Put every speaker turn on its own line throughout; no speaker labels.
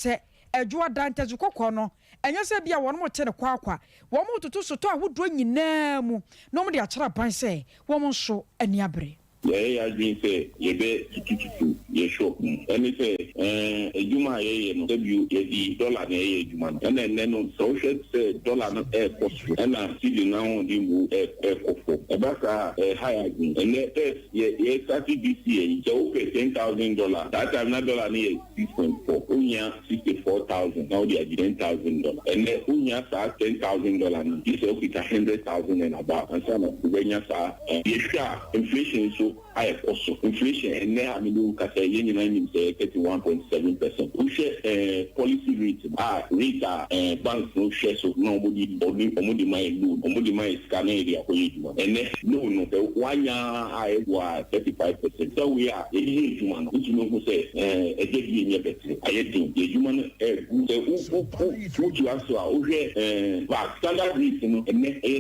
Sɛ Ɛdwoada ntasu kɔkɔɔ no, ɛnyɛ sɛ ebia wɔrete no kwaakwa. Wɔretoto sotɔɔ ahodoɔ nyinaa mu na wɔde akyerɛ aban sɛ wɔn nso ani abere.
Yɛayɛ yɛn adwene sɛ yɛbɛtutututu yɛn shop mu. Ɛne sɛ, ɛɛ, adwuma a yɛyɛ no, sɛbio yɛde dɔla na ɛyɛ adwuma no. Ɛna ɛnnɛ no, sɛ wohwɛ sɛ dɔla no rekɔ soro, ɛna cedi no ahoɔden mu rekɔ fam. Ɛba saa a, ɛha yɛn adwene. Ɛnnɛ, first, yɛ, yɛrestate this year yi, sɛ wopɛ $10,000 a, saa time no na dɔla no yɛ 6.4, wohia 64,000 na wode agye $10,000. Ɛnnɛ, wonhia saa $10,000 no, gye sɛ wokita 100,000 and above ansa na wobɛnya saa. Yɛhwɛ a, inflation nso ayɛ kɔ so. Inflation, ɛnnɛ a me ne wo kasa yi, yɛn nyinaa nim sɛ ɛyɛ 31.7%. Wohwɛ policy rate no a, rate a banks no hwɛ so na wɔde wɔde ma yɛn loan, wɔde ma yɛn sika na yɛde akɔyɛ adwuma no, ɛnnɛ loan no, sɛ woanya a ɛboa a 35%. Sɛ woyɛ a, yɛde yɛ adwuma no, wotumi hu sɛ ɛgya bi nyɛ bɛtɛɛ, ayɛ den, yɛn adwuma no ɛregu. Sɛ wo wo wo wotoa so a, wohwɛ VAT standard rate no, ɛnnɛ ɛyɛ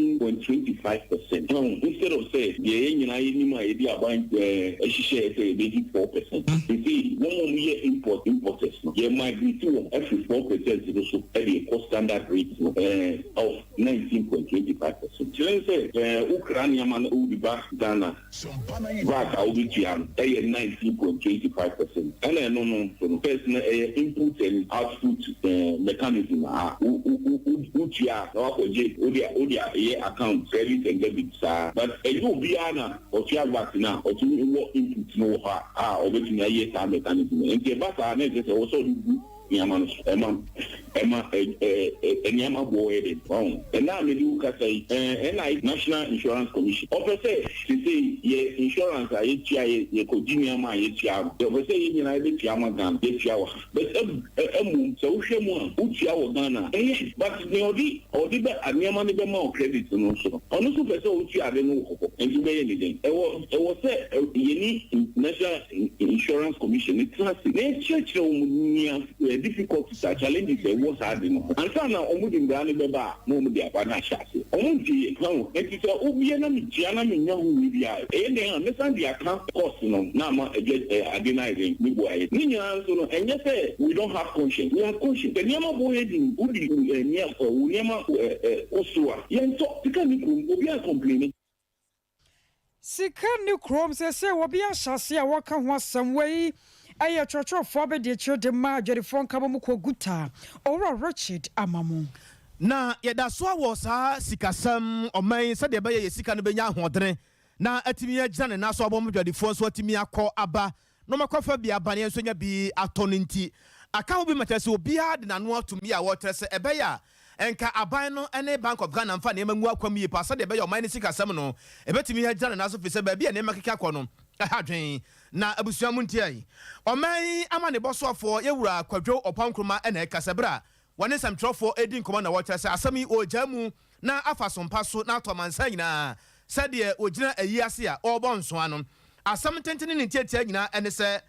19.25%. Wahu? Instead of sɛ deɛ yɛn nyinaa yɛnim a yɛde aban hyehyɛɛ sɛ yɛbɛdi 4%. Seesei wɔn a wɔyɛ import importers no, yɛ migrate wɔn afiri 4% no so de rekɔ standard rate no of 19.25%. Kyerɛ sɛ wokra nneɛma no wode ba Ghana, VAT a wobɛtua no yɛ 19.25%. Ɛna ɛno no nso no, first no ɛyɛ input and output mechanism a wotua a na wakɔgye wode wode ayɛ account credit and debit saa. But ɛnyɛ obiara na ɔtua VAT no a ɔtumi wɔ input no wɔ hɔ a a ɔbɛtumi ayɛ saa mechanism no. Nti ɛba saa na ɛkyerɛ sɛ ɛwɔ sɛ ɔde gu nneɛma no so. Ɛma ɛma ɛ ɛ nneɛma boɔ yɛ den. Wahu? Ɛnnɛ a mede wo kasa yi, ɛɛ NIC, National Insurance Commission, ɔpɛ sɛ seesei yɛ insurance a yɛtua, yɛ yɛkɔgye nneɛma a yɛtua no, ɔpɛ sɛ yɛn nyinaa yɛbɛtua ama Ghana, yɛtua wɔ ha. But ɛb ɛ mmom sɛ wohwɛ mu a, wotua wɔ Ghana a, ɛyɛ. But nea ɔde ɔde bɛ nneɛma no bɛma wo credit no nso no, ɔno nso pɛ sɛ wotua ade no wɔ hɔ. Nti wobɛyɛ ne dɛn? Ɛwɔ ɛwɔ sɛ ɛ yɛne National Insurance Commission no tena ase na yɛkyerɛkyerɛ wɔn nea difficulties a, challenges a ɛwɔ saa ade no ho ansa na wɔde mmara no bɛba a na wɔde aba no ahyɛ ase. Wɔnte ho. Enti sɛ wowie na metua na mennya ho wei biara a, ɛyɛ dɛn a mɛsan de aka cost no na ama adwa ade no ayɛ dɛn, ne bo ayɛ den. Ne nyinaa nso no, ɛnyɛ sɛ we don't have conscience, we have conscience. Sɛ nneɛma bo yɛ den, wode wo nneɛma kɔ soro a, yɛntɔ. Sika nni kurom, obiara complaini.
Sika nni kurom seesei obi ahyɛ aseɛ a wɔka ho asɛm. Wei yɛ twerɛtwerɛfoɔ abɛdiakyire de ma adwadifoɔ nkabom kuo Guta, Owura Richard Amamu.
Na yɛda so ara wɔ saa sikasɛm ɔman yi sɛdeɛ ɛbɛyɛ yɛ sika no bɛnya ahoɔdene na atumi agyina ne nan so aboa ma adwadifoɔ nso atumi akɔ aba na wɔakɔfa bi aba na yɛn nso anya bi atɔ no nti, aka ho bi ma kyerɛ sɛ obiara de n'ano atom yi a wɔkyerɛ sɛ ɛbɛyɛ a nka aban no ne Bank of Ghana mfa nneɛma ngu akwam yie paa sɛdeɛ ɛbɛyɛ ɔman no sikasɛm no ɛbɛtumi agyina ne nan so firi sɛ baabi a nneɛma keka kɔ no ɛha adwene. Na abusua mu ntiae ɔman yi amanebɔ soafoɔ Yɛwura Kwadwo Ɔpɔn Nkrumah na ɛkasa berɛ a wɔne nsɛmtwerɛfoɔ redi nkɔmmɔ na wɔkyerɛ sɛ asɛm yi wɔregyaa mu na afa so mpa so na atɔ amansan nyinaa sɛdeɛ wɔgyina ayi ase a wɔrebɔ nsoa no. Asɛm tenten ne ne ntiatia nyinaa ne sɛ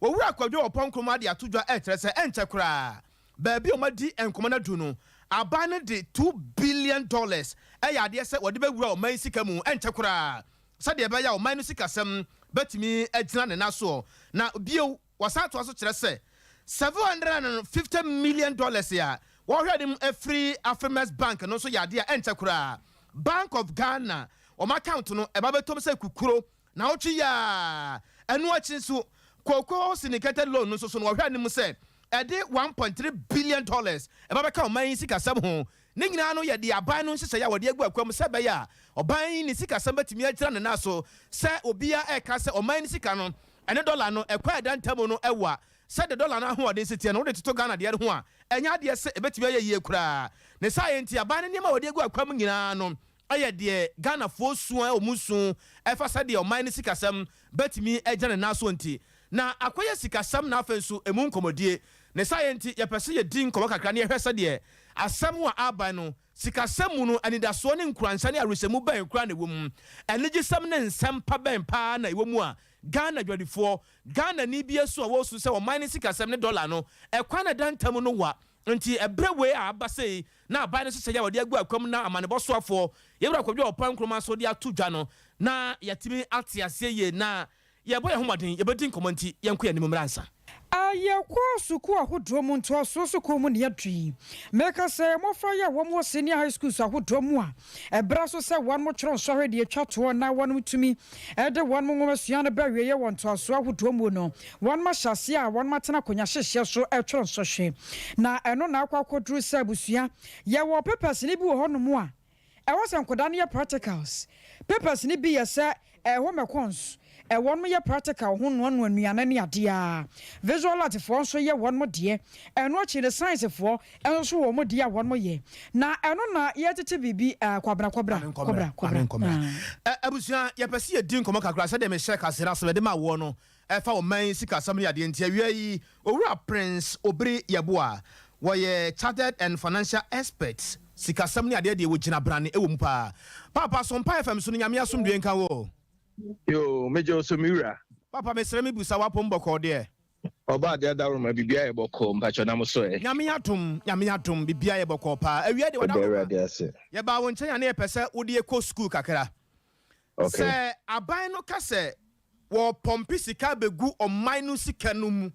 Owura Kwadwo Ɔpɔn Nkrumah de ato dwa rekyerɛ sɛ ɛnkyɛ koraa baabi a wɔadi nkɔmmɔ no adu no, aban no de $2 billion yɛ adeɛ sɛ wɔde bɛwura ɔman yi sika mu ɛnkyɛ koraa sɛdeɛ ɛbɛyɛ a ɔman no sikasɛm bɛtumi agyina ne nan soɔ. Na bio, wɔsan toa so kyerɛ sɛ $750 million a wɔhwɛ anim afiri Afrexim Bank no nso yɛ adeɛ a ɛnkyɛ koraa Bank of Ghana wɔn account no ɛba bɛtɔm sɛ kukuro na wotwe yaa. Ɛno akyi nso, cocoa syndicated loan no nso so no, wɔhwɛ anim sɛ ɛde $1.3 billion ɛba bɛka ɔman yi sikasɛm ho. Ne nyinaa no yɛde aban no nhyehyɛeɛ a wɔde agu akwam sɛ ɛbɛyɛ a ɔban yi ne sikasɛm bɛtumi agyina ne nan so. Sɛ obiara ɛka sɛ ɔman no sika no ɛne dɔla no ɛkɔ ɛda ntam no, ɛwɔ a sɛde dɔla no ahoɔden si teɛ no, wode toto Ghana deɛ no ho a, ɛnyɛ adeɛ sɛ ɛbɛtumi ayɛ yie koraa. Ne saa yɛ nti, aban no nneɛma a wɔde agu akwam nyinaa no ɛyɛ deɛ Ghanafoɔ su a wɔn su ɛfa sɛdeɛ ɔman no sikasɛm bɛtumi agyina ne nan so. Nti na akɔyɛ sikasɛm na afei nso emu nkɔmmɔdie. Ne saa yɛ nti, yɛpɛ sɛ yɛdi nkɔmmɔ kakra ne yɛhwɛ sɛdeɛ asɛm a aban no sikasɛm mu no, anidasoɔ ne nkuranhyɛ ne awerɛhyɛmu bɛn koraa na ɛwɔ mu, anigyesɛm ne nsɛm pa bɛn paa na ɛwɔ mu a Ghana dwadifoɔ, Ghana ni bi asu a wɔresu sɛ ɔman no sikasɛm ne dɔla no ɛkwan na ɛda ntam no wa. Nti ɛberɛ wei a aba sei na aban no hyehyɛ yɛ a wɔde agu akwam na amanebɔ soafoɔ Yɛwura Kwadwo Ɔpɔn Nkrumah so de ato dwa no na yɛatumi ate aseɛ yie na Yɛbɔ yɛn ho mmɔden, yɛbɛdi nkɔmmɔ nti yɛnkɔ yɛn anim mmra ansa.
A Yɛkɔ sukuu ahodoɔ mu, ntoasoɔ sukuu mu na yɛadu yi. Meka sɛ mmɔfra yi a wɔn wɔ senior high schools ahodoɔ mu a, ɛbra so sɛ wɔn twerɛ nsɔhwɛ deɛ ɛtwa toɔ na wɔn tumi de wɔn nwomasua no ba awieɛ wɔ ntoasoɔ ahodoɔ mu no, wɔn ahyɛ aseɛ a wɔn atena akonnwa hyehyeɛ so retwerɛ nsɔhwɛ. Na ɛno na akɔ akɔduru sɛ abusua, yɛwɔ papers no bi wɔ hɔnom a, Ɛwɔ sɛ nkwadaa no yɛ practicals. Papers no bi yɛ sɛ home econs, wɔnom yɛ practical ho noanoa nnuane ne adeɛ a. Visual art foɔ nso yɛ wɔnom deɛ. Ɛno akyi no science foɔ nso so wɔ wɔn deɛ a wɔnom yɛ. Na ɛno na yɛtete biribi eh, Kwabena kɔbra,
Maame
kɔbra,
nkɔmmra, maame
kɔbra,
nkɔmmra.
ah.
Ɛ, abusua, yɛpɛ sɛ yɛdi nkɔmmɔ kakra sɛdeɛ mehyɛɛ kaseɛ no ase mede maa woɔ no. Ɛfa ɔman yi sikasɛm ne adeɛ nti, awia yi, Owura Prince Obiri Yeboah, wɔyɛ Chartered and Financial Expert, sikasɛm ne adeɛ deɛ wɔgyina brane wɔ mu paa. Paapa, Sompa FM so no, Nyame asomdwoeɛ nka wo o.
Yoo, megye wo so me wura.
Paapa, mesrɛ me busa w'apom bɔkɔɔ deɛ?
Ɔbɔ adeɛ adaworoma, biribiara yɛ bɔkɔɔ, mpakyɛw na mo so ɛ?
Nyame adom, Nyame adom, biribiara yɛ bɔkɔɔ paa. Awia deɛ
Yɛda
w'adaworoma,
Awurade ase.
yɛbaa wo nkyɛn a na yɛpɛ sɛ wode yɛ kɔ sukuu kakra.
Okay.
Sɛ aban no ka sɛ wɔrepɔmpe sika abɛgu ɔman no sika no mu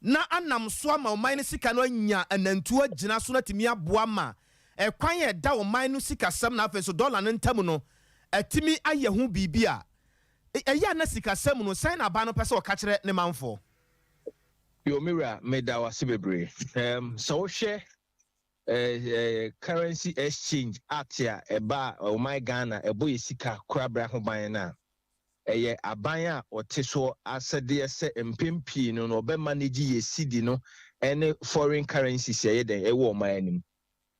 na anam so ama ɔman no sika no anya anantuo agyina so na atumi aboa ma ɛkwan a ɛda ɔman no sikasɛm na afei nso dɔla no ntam no atumi ayɛ ho biribi a, ɛyɛ a na sikasɛm mu no sɛn na aban no pɛ sɛ ɔka kyerɛ ne manfoɔ?
Yo, me wura, meda wo ase bebree. Um, sɛ wohwɛ eh, eh, Currency Exchange Act a ɛbaa ɔman Ghana ɛbɔ yɛ sika korabea ho ban no a, ɛyɛ aban a ɔte soɔ asɛdeɛ sɛ mpɛn pii no no ɔbɛ manage yɛ cedi no ne foreign currencies a ɛyɛ dɛn ɛwɔ ɔman no mu.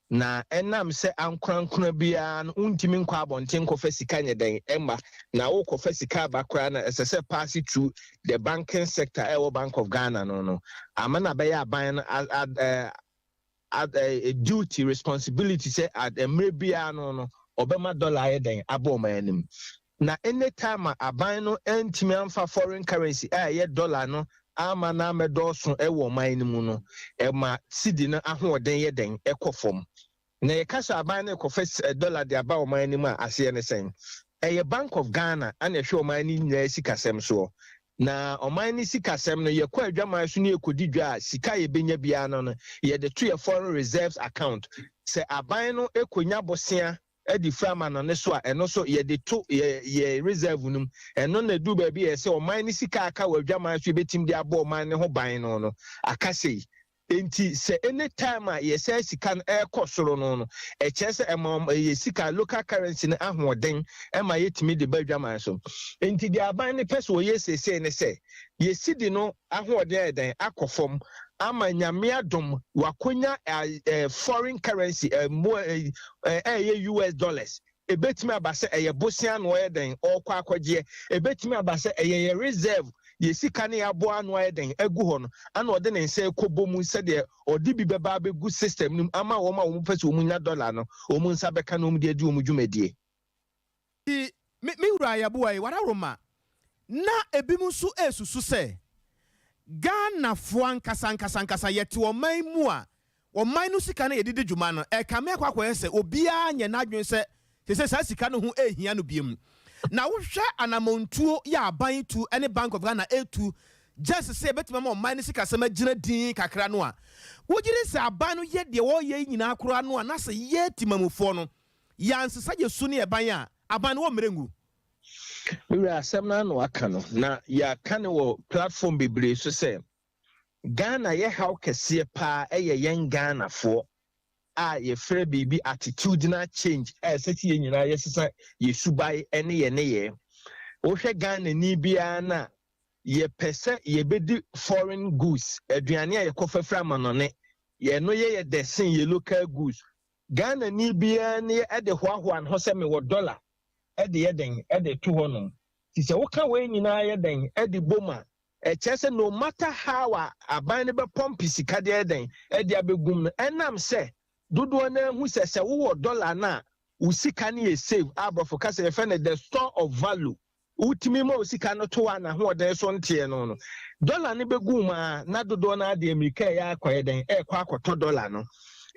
Na ɛnam sɛ ankorankora biara no wontumi nkɔ abɔnten nkɔfa sika nyɛ dɛn ɛmma, na wokɔfa sika aba koraa no ɛsɛ sɛ pass through the banking sector a ɛwɔ Bank of Ghana no no ama no abɛyɛ aban no a, a, a, duty responsibility sɛ at mmerɛ biara no no ɔbɛma dollar ayɛ dɛn abɔ ɔman anim. Na any time a aban no antumi amfa foreign currency a ɛyɛ dollar no amma no ammɛdɔɔso wɔ ɔman no mu no, ɛma cedi no ahoɔden yɛ dɛn ɛkɔ fam. Na yɛka sɛ aban no rekɔfa dollar de aba ɔman no mu a, aseɛ ne sɛn? Ɛyɛ Bank of Ghana na ɛhwɛ ɔman no nyinaa sikasɛm soɔ. Na ɔman no sikasɛm no, yɛkɔ adwaman so ne yɛkɔdi dwa a, sika a yɛbɛnya biara no no, yɛde to yɛ foreign reserves account. Sɛ aban no kɔnya bosea de firi amanɔne so a, ɛno nso yɛde to yɛ yɛ reserve no mu. Ɛno na ɛduru baabi a ɛsɛ sɛ ɔman no sika a aka wɔ adwaman so yɛbɛtumi de abɔ ɔman no ho ban no no, aka sei. Enti sɛ any time a yɛ saa sika no ɛrekɔ soro no no, ɛkyerɛ sɛ ɛma yɛ sika, local currency no ahoɔden ɛma yɛtumi de ba adwaman so. Enti deɛ aban no pɛ sɛ ɔyɛ seesei ne sɛ, yɛ cedi no ahoɔden ayɛ dɛn akɔ fam ama Nyame adom wakonya foreign currency ɛmmoa ɛyɛ US dollars. Ebetumi aba sɛ ɛyɛ bosea na ɔyɛ dɛn ɔrekɔ akɔgyeɛ. Ebetumi aba sɛ ɛyɛ yɛ reserve, yɛ sika no yɛaboa ano ayɛ dɛn agu hɔ no, ana ɔde ne nsa rekɔbɔ mu sɛdeɛ ɔde bi bɛba abɛgu system no mu ama wɔn a wɔpɛ sɛ wɔnya dollar no, wɔn nsa bɛka na wɔde adi wɔn dwumadie.
Enti me, me wura Yeboah yi, w'adaworoma, na ebinom nso resusu sɛ Ghanafoɔ ankasa ankasa ankasa yɛte ɔman mu a Ɔman no sika no a yɛde di dwuma no, ɛrekame akɔ akɔyɛ sɛ obiara nyɛ n'adwene sɛ seesei saa sika no ho nhia no bio. Na wohwɛ anammɔntuo yi a aban yi tu ne Bank of Ghana retu just sɛ ɛbɛtumi ama ɔman no sikasɛm agyina dinn kakra no a, wogye di sɛ aban no yɛ deɛ wɔreyɛ yi nyinaa koraa no a, na sɛ yɛn temammufoɔ no yɛansesa yɛn su ne yɛn ban a, aban no wɔmmrɛ ngu?
Me wura, asɛm no ara na waka no, na yɛaka no wɔ platform bebree so sɛ Ghana yɛ haw kɛseɛ paa ɛyɛ yɛn Ghanafoɔ a yɛfrɛ biribi attitudinal change a ɛsɛ sɛ yɛn nyinaa yɛsesa yɛ subae ne yɛ nneyɛɛ. Wohwɛ Ghanani biara no a, yɛpɛ sɛ yɛbɛdi foreign goods, aduane a yɛkɔfa firi amanɔne, ɛno yɛ yɛ dɛ sen yɛ local goods. Ghanani biara ne de hoahoa ne ho sɛ mewɔ dollar de yɛ dɛn de to hɔnom. Nti sɛ woka wei nyinaa yɛ dɛn de bom a, Ɛkyerɛ sɛ no matter how a aban no bɛpɔmpe sika de ayɛ dɛn de abɛgum no, ɛnam sɛ dodoɔ no ara hu sɛ sɛ wowɔ dollar no a wo sika no yɛ safe a aborɔfo kasa yɛfrɛ no the store of value, wotumi ma wo sika no to hɔ a n'ahoɔden so nteɛ no no, dollar no bɛgu mu ara na dodoɔ no ara de mmirika ɛyɛ akɔyɛ dɛn ɛrekɔ akɔtɔ dollar no.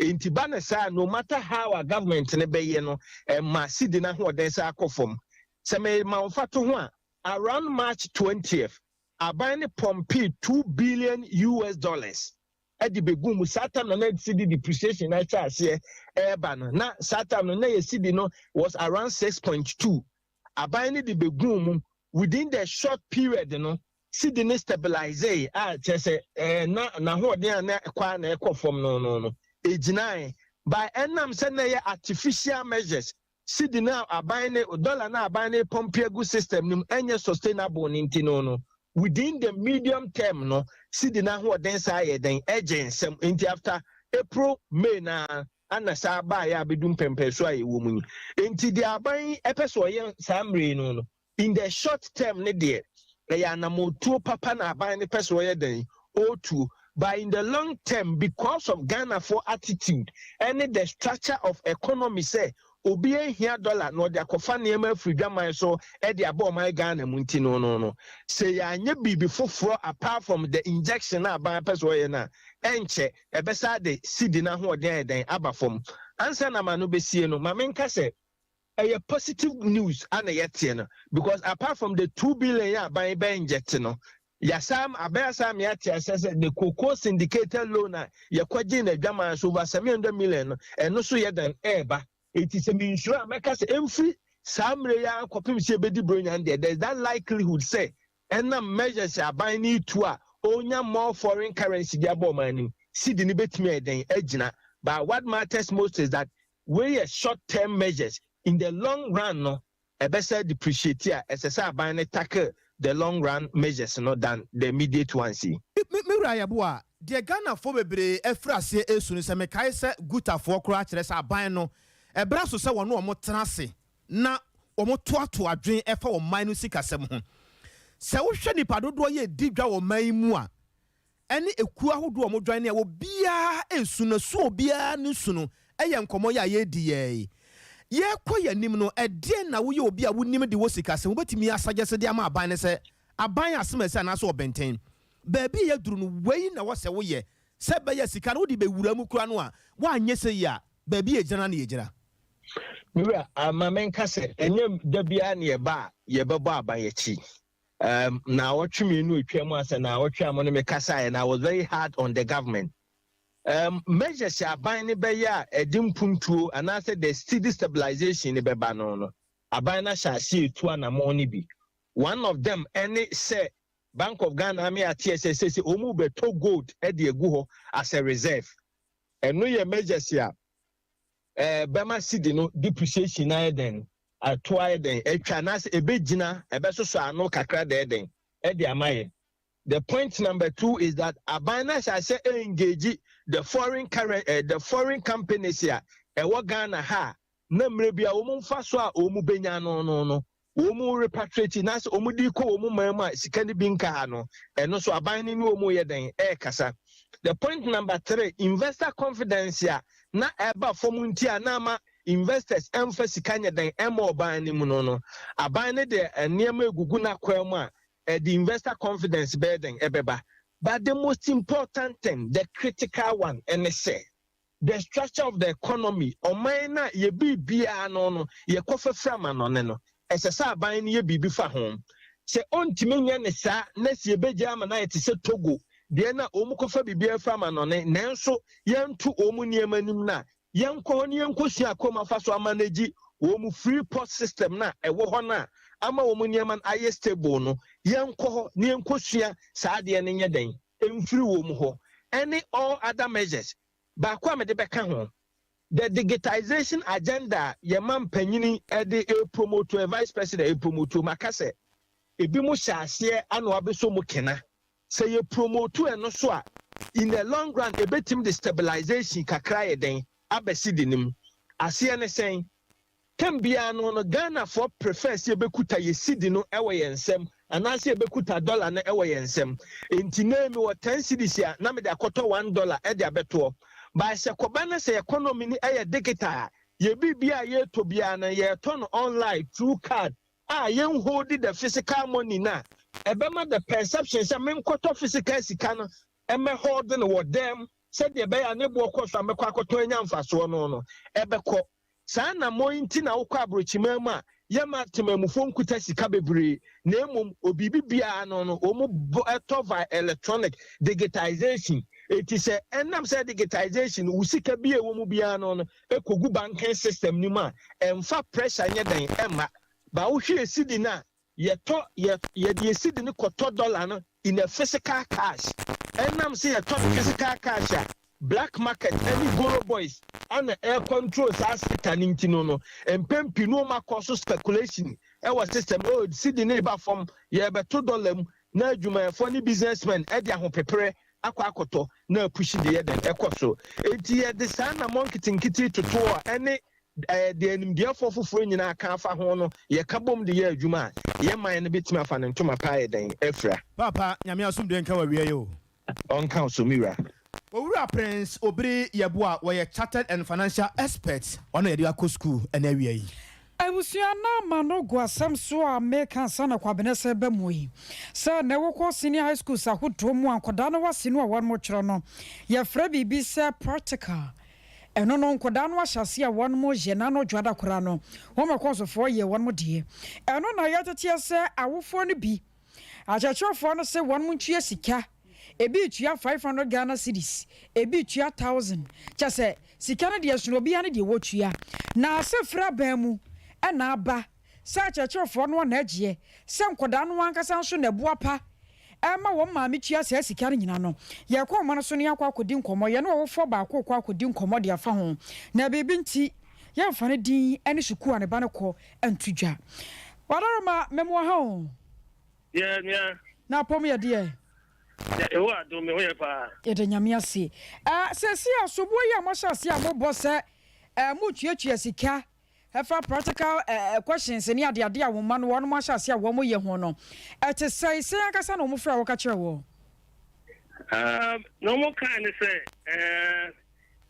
Enti ba no saa no matter how a government no bɛyɛ no, ɛma cedi no ahoɔden san kɔ fam. Sɛ mema wo mfatoho a, Around March 20th, aban ne pump US$2 billion ɛde bɛgu mu. Saa time na cedi depreciation na ɛhyɛ aseɛ ɛreba no, na saa time no na yɛ cedi no was around 6.2. Aban ne de bɛgu mu. Within the short period no, cedi ne stabilize a kyerɛ sɛ na n'ahoɔden a na ɛkɔ a na ɛkɔ fam no egyinae by ɛnam sɛ na ɛyɛ artificial measures. Cedi na aban ne dollar na aban ne pump agu system no mu ɛnyɛ sustainable ne nti no within the medium term no, cedi n'ahoɔden saa yɛ den ɛgye nsɛm. Nti after April, May na ana saa baayɛ abɛdu mpɛmpɛ so a yɛwɔ mu yi. Nti deɛ aban ɛpɛ sɛ ɔyɛ saa mmere no, in the short term ne deɛ, ɛyɛ anamotuo papa na aban ne pɛ sɛ ɔyɛ den ɔretuo, but in the long term, because of Ghanafoɔ attitude ɛne the structure of economy sɛ obi ehia dollar na ɔde akɔfa nneɛma afiri dwaman so ɛde aba ɔman Ghana mu nti no sɛ yɛanyɛ biribi foforɔ apart from the injection na aban pɛ sɛ ɔyɛ no a, ɛnkyɛ ɛbɛsa de cedi n'ahoɔden ayɛ den aba fam. Ansa na ma no bɛsie no, maame nka sɛ ɛyɛ positive news ana yɛteɛ no, because apart from the 2 billion yɛ aban bɛ inject no, yasam abɛyɛ saa mi ate asɛ sɛ the cocoa syndicated loan a yɛkɔgye n'adwaman so over 700 million no, ɛno so yɛ dan ɛɛba. Eti sɛ mi nsuro a mɛka sɛ ɛmfiri saa mmerɛ yi akɔpem sɛ ebedi bronya deɛ, there is that likelihood sɛ ɛnam measures aban ne tu a onya more foreign currency de abɔ ɔman anim, cedi ne betumi ayɛ den agyina. But what matters most is that wey yɛ short term measures. In the long run no, ɛbɛsɛ depreciate a ɛsɛ sɛ aban ne tackle the long run measures no than the immediate ones yi.
Me wura yɛbo a deɛ Ghanafoɔ bebree afiri aseɛ esu no, sɛ mekae sɛ Gutafoɔ koraa kyerɛ sɛ aban no ɛbrɛ so sɛ wɔn wɔn tena ase na wɔn toato adwene ɛfa wɔn man no sikasɛm ho. Sɛ wohwɛ nipa dodoɔ yɛ di dwa wɔ man yi mu a, ɛne ekuo ahodoɔ a wɔn dwan ne a obiara esu no so, obiara ne su no ɛyɛ nkɔmɔ yɛ a yɛredi yɛɛ yi yɛkɔ yɛn anim no. Ɛdeɛn na woyɛ obi a wonim de wɔ sikasɛm wobɛtumi asagyɛsɛ de ama aban ne sɛ aban asɛm ɛsɛ anaasɛ ɔbɛntɛn baabi yɛ duru no, wei na wɔsɛ woyɛ sɛ bɛyɛ sika no wode bɛwura mu kura no a woanyɛ sɛ yi a baabi yɛ gyina na yɛgyina?
Mewura ama menka sɛ ɛnyɛ da biara ne yɛba a yɛbɛbɔ aban akyi. Na awɔtwe 2 atwa mu asɛ na awɔtwe a mo ne me kasaeɛ na I was very hard on the government. Measures aban ne bɛyɛ a ɛde mpuntuo anaasɛ the cedi stabilization ne bɛba no, aban no ahyɛ ase etu anammɔn no bi. One of them ɛne sɛ Bank of Ghana ame ateɛ sɛ wɔn bɛtɔ gold ɛde egu hɔ as a reserve. Ɛno yɛ measures a bɛma cedi no depreciation ayɛ den ato ayɛ den atwa anaasɛ ebɛgyina, ɛbɛsoso ano kakra dɛɛdɛn ɛde ama yɛ. The point number two is that aban no ahyɛ ase engage the foreign current the foreign companies a ɛwɔ Ghana ha na mmerɛ bi a wɔn mfa so a wɔn bɛnya no wɔn repatriate na sɛ wɔn de kɔ wɔn man mu a sika no bi nka ha no, ɛno so aban no ne wɔn yɛ den ɛrekasa. The point number three, investor confidence a na ɛba fam nti a na ama investors ɛmfa sika nyɛ den ɛma ɔban no mu no, aban no de nneɛma egugu n'akwan mu a ɛde investor confidence bɛyɛ den ɛbɛba. But the most important thing, the critical one, ɛne sɛ the structure of the economy, ɔman na yɛ biribiara no yɛkɔ fɛfɛ ama no ne no, ɛsɛ sɛ aban no yɛ biribi fa ho. Sɛ ɔntumi nyɛ ne saa na si ebegye ama na yɛ te sɛ Togo deɛ na wɔn kɔfa biribi afa ama no ne, nanso yɛnto wɔn nneɛma anim na yɛnkɔ hɔ ne yɛnkɔ sua akɔm afa so ama n'agyi wɔn free port system na ɛwɔ hɔ no a ama wɔn nneɛma no ayɛ stable no. Yɛnkɔ hɔ ne yɛnkɔ sua saa adeɛ no nyɛ den mfiri wɔn hɔ ɛne all other measures. Baako a mede bɛka ho, the digitization agenda yɛma mpanyini de promote, vice president promote, maka sɛ ebi mo hyɛ aseɛ ana wabɛsɔ mu kena. Sɛ yɛ promote ɛno so a, in the long run ebetumi de stabilization kakra yɛ den abɛsi de nim aseɛ ne sɛn tem biara no Ghanafoɔ prefer sɛ yɛbɛkuta yɛ cedi no ɛwɔ yɛn nsam anaasɛ yɛbɛkuta dollar no ɛwɔ yɛn nsam. Nti na mi wɔ 10 cedis a na mede akɔtɔ $1 ɛde abɛtoɔ. But sɛ kɔba no sɛ economy no ɛyɛ digital a, yɛ biribi a yɛretɔ biara no yɛretɔ no online through card a yɛn hold the physical money na ɛbɛma the perception sɛ menkɔtɔ physical sika no ɛmɛ hold no wɔ dɛm sɛdeɛ ɛbɛyɛ a ne boɔ kɔ so a mɛkɔ akɔtɔ anya mfasoɔ no ɛbɛkɔ saa. Na mo nti na wokɔ aburokyiman mu a Yɛmma temanmufoɔ nkuta sika bebree na mmom obibi biara no no wɔn bɔ ɛtɔ via electronic digitization. Eti sɛ ɛnam sɛ digitization wo sika bi a ɛwɔ mu biara no no ɛkɔgu banking system no mu a, ɛmfa pressure nyɛ dɛn ɛmma. Ba wohwɛ cedi no a, yɛtɔ yɛ yɛde yɛ cedi no kɔtɔ dollar no in a physical cash. Ɛnam sɛ yɛtɔ no physical cash a, black market ɛne goro boys ɛna ɛcontrol saa sector no nti no no, mpɛn pii no wɔn akɔ so speculation ɛwɔ system. Oh, cedi no ba fam, yɛbɛto dollar mu na adwumayɛfoɔ ne businessmen ɛde ahopepere akɔ akɔtɔ na apush deɛ dɛn ɛkɔ so. Eti yɛde saa namɔ nketenkete toto a ɛne deɛ nimdeɛfoɔ foforɔ nyinaa ka afa ho no, yɛka bom de yɛ adwuma a, yɛn man no bɛtumi afa ne ntoma paa yɛ dɛn afira.
Papa, Nyame asomdwe nka wɔ awia yi o.
Ɔnka wo so, me wura.
Owura Prince Obiri Yeboah, wɔyɛ chartered and financial expert, ɔno yɛde akɔ school ɛna awia yi.
Abusua no ama no gu asɛm so a meka ansa na Kwabena sɛ ba mu yi sɛ na wokɔ senior high schools ahodoɔ mu a, nkwadaa no wase no a wɔn twerɛ no, yɛfrɛ biribi sɛ practical. Ɛno no, nkwadaa no ahyɛ ase a wɔn yɛ n'ano dwoada koraa no, wɔn akɔnsofoɔ yɛ wɔn deɛ. Ɛno na yɛteteɛ sɛ awofoɔ no bi, akyerɛkyerɛfoɔ no sɛ wɔn ntua sika. Ebi tua 500 Ghana cedis, ebi tua 1,000. Kyɛ sɛ sika no deɛ sono obiara ne deɛ wɔtua. Na sɛ firi aban mu ɛna aba sɛ akyerɛkyerɛfoɔ no ana agyeɛ, sɛ nkwadaa no ankasa nso na ɛboa pa ɛma wɔn maame tua saa sika no nyina no, yɛkɔ ɔma no so ne yɛakɔ akɔdi nkɔmmɔ. Yɛne ɔwofoɔ baako kɔ akɔdi nkɔmmɔ de afa ho, na biribi nti yɛmfa no din ne sukuu a ne ba no kɔ nto dwa. Wadaroma mɛmoa ha o.
Yɛ nua.
Na apɔm yɛ deɛ?
Ɛwɔ adom, me ho yɛ paa.
Yɛda Nyame ase. Sɛsi a soboɔ yi a moahyɛ ase a mobɔ sɛ motuatua sika ɛfa practical questions ne adeade a wɔn mma no wɔn ahyɛ ase a wɔn yɛ ho no, ɛte sɛn? Sɛn ankasa na wɔn frɛ a wɔka kyerɛ wɔ?
Na wɔn kaa ne sɛ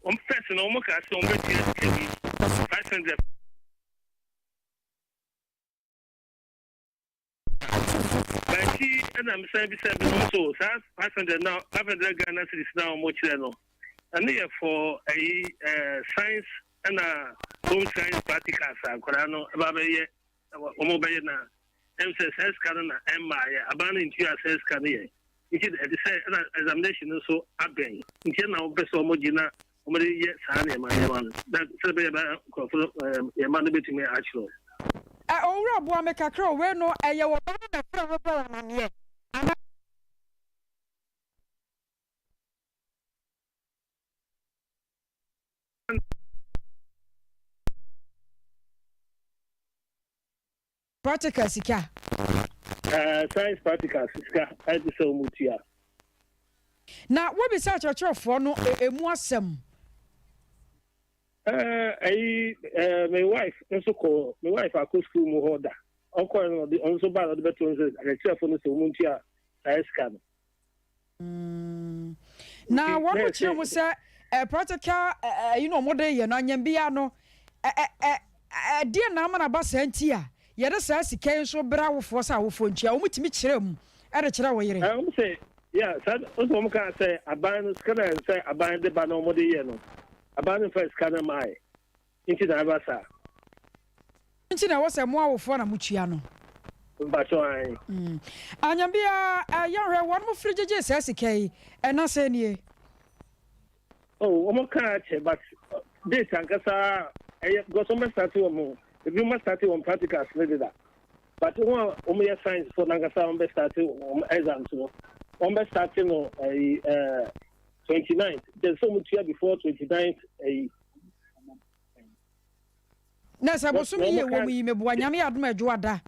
wɔn first na wɔn kaa sɛ wɔn bɛtua sika bi 500. Baabi ɛna mesan bisa bi no so saa 500 na 500 Ghana cedis na wɔn kyerɛ no, ɛno yɛ for ɛyi science ɛna home science practicals a nkwadaa no ɛba bɛyɛ, wɔn bɛyɛ. Na ɛm sɛ saa sika no na ɛmmaa yɛ aban no ntua saa sika no yɛ, nti ɛde sɛ ɛna examination no nso abɛn, nti ɛna wɔn pɛ sɛ wɔn gye na wɔn de yɛ saa nneɛma no na sɛ bɛyɛ bɛ nkurɔfo no yɛn mma no bɛtumi akyerɛw.
Owura, boa me kakra o, wei no ɛyɛ wɔ ba no na ɛfrɛ wo bɔ wo amaneɛ ana? Practical sika.
Science practical sika ɛte sɛ wɔn tua.
Na wobisa akyerɛkyerɛfoɔ no emu asɛm?
Ɛyi me wife nso kɔ, me wife akɔ school mu hɔ da. Ɔkɔ no, ɔde ɔno nso ba na ɔde bɛto nso akyerɛkyerɛfoɔ no sɛ wɔn ntua saa sika no.
Na wɔn mo kyerɛ mu sɛ practical ɛyi na wɔn de yɛ no anyambia no, ɛ ɛ ɛdeɛ na ama na ba saa nti a yɛde saa sika yi nso brɛ awofoɔ sɛ awofoɔ ntua, wɔn tumi kyerɛ mu ɛde kyerɛ wɔ yere?
Wɔn sɛ ya saa nso wɔn kaa sɛ aban no sika na sɛ aban de ba na wɔn de yɛ no, aban no nfa sika no maa yɛ, nti na aba saa.
Nti na ɛwɔ sɛ mo awofoɔ na motua no.
Mpatsɔ ayi.
Anyambia yɛhwɛ wɔn mo firi gyegye saa sika yi ɛna sɛ nie?
Oh, wɔn kaa kyɛ, but date ankasa ɛyɛ because wɔn bɛ start wɔn, ebi wɔn start wɔn practicals ne deda, but wɔn a wɔn yɛ science fo nankasa wɔn bɛ start wɔn exams no, wɔn bɛ start no ɛyi 29th. Kyɛ sɛ wɔn tua before 29th ɛyi.
Na sɛ bosom yi yɛ wɔ mu yi, meboa, Nyame yɛ adom, Adwoada.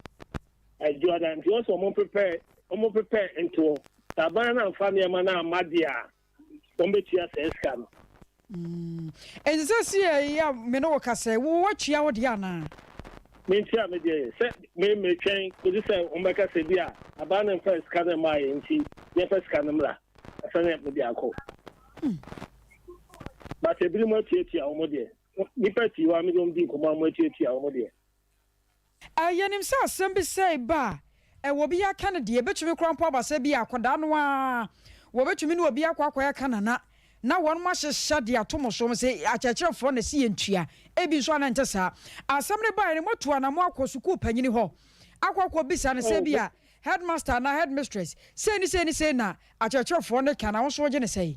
Adwoada, nti wɔn sɛ wɔn prepare ntoɔ sɛ aban no amfa nneɛma no amma deɛ a, wɔn bɛtua saa sika no.
Nti sɛ si yɛ yi a me ne wo kasa yi, wo watua wo deɛ anaa?
Mentua me deɛ yɛ sɛ me metwɛn kosi sɛ wɔn bɛka sɛ bi a aban no mfa sika no mmaa yɛ, nti yɛmfa sika no mmra ɛsɛ mede akɔ. But ebinom atuatua wɔn deɛ. Nipa pii wɔ a mede wɔn di nkɔmmɔ a wɔn atuatua wɔn deɛ.
Yɛnim sɛ asɛm bi sɛ ba a ɛwɔ bi aka no deɛ, ɛbɛtumi koraa mpo aba sɛ bi akɔdaa no a wɔbɛtumi ne obi akɔ akɔyɛ ka nana. na wɔnom ahyehyɛ de ato mo so, wɔn se akyerɛkyerɛfoɔ na ɛse yɛntua, ebi nso a na ɛnte saa. Asɛm no baeɛ no, moatu anamɔ akɔ sukuu panyini hɔ akɔ akɔbisa no sɛ ebia headmaster anaa headmistress, sei ne sei ne sei na akyerɛkyerɛfoɔ no ka, na wo nso wogye no sɛn?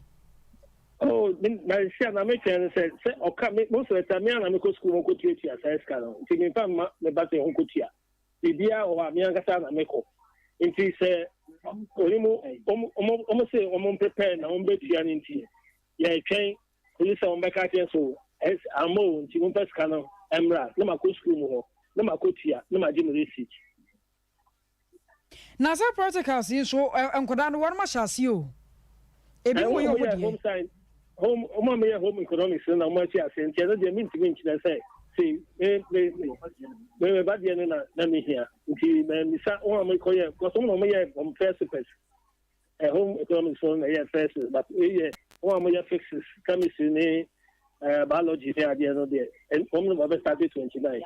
Oh, me, na sisi a na metwɛn no sɛ, sɛ ɔka me, most of the time me ara na mekɔ sukuu mu kɔtuatua saa sika no, nti memfa mma me ba sɛ ɔnkɔtua. Biribiara wɔ hɔ a, me ankasa na mekɔ. Nti sɛ ɔne mu, wɔn, wɔn, wɔn se wɔn mprepare na wɔn bɛtua no nti, yɛretwɛn kɔsi sɛ wɔn bɛka akyerɛ so, ɛs, amma o, nti momfa sika no mmra, na makɔ sukuu mu hɔ, na makɔtua, na magye me receipt.
Na sɛ practicals yi nso nkwadaa no wɔnom ahyɛ aseɛ o. Ebi mo yɛ ɔmo deɛ.
Home home ɔmo a meyɛ home economics no na ɔmo ahyɛ aseɛ nti ɛno deɛ mentumi nkyerɛ sɛ sei me me me me ba deɛ no na na mehia nti mɛmisa wɔn a mekɔyɛ because wɔn na wɔn yɛ wɔn first papers home economics no na ɛyɛ first but eyɛ wɔn a wɔyɛ fixes chemistry ne biology ne adeɛ no deɛ wɔn na wɔbɛ start 29.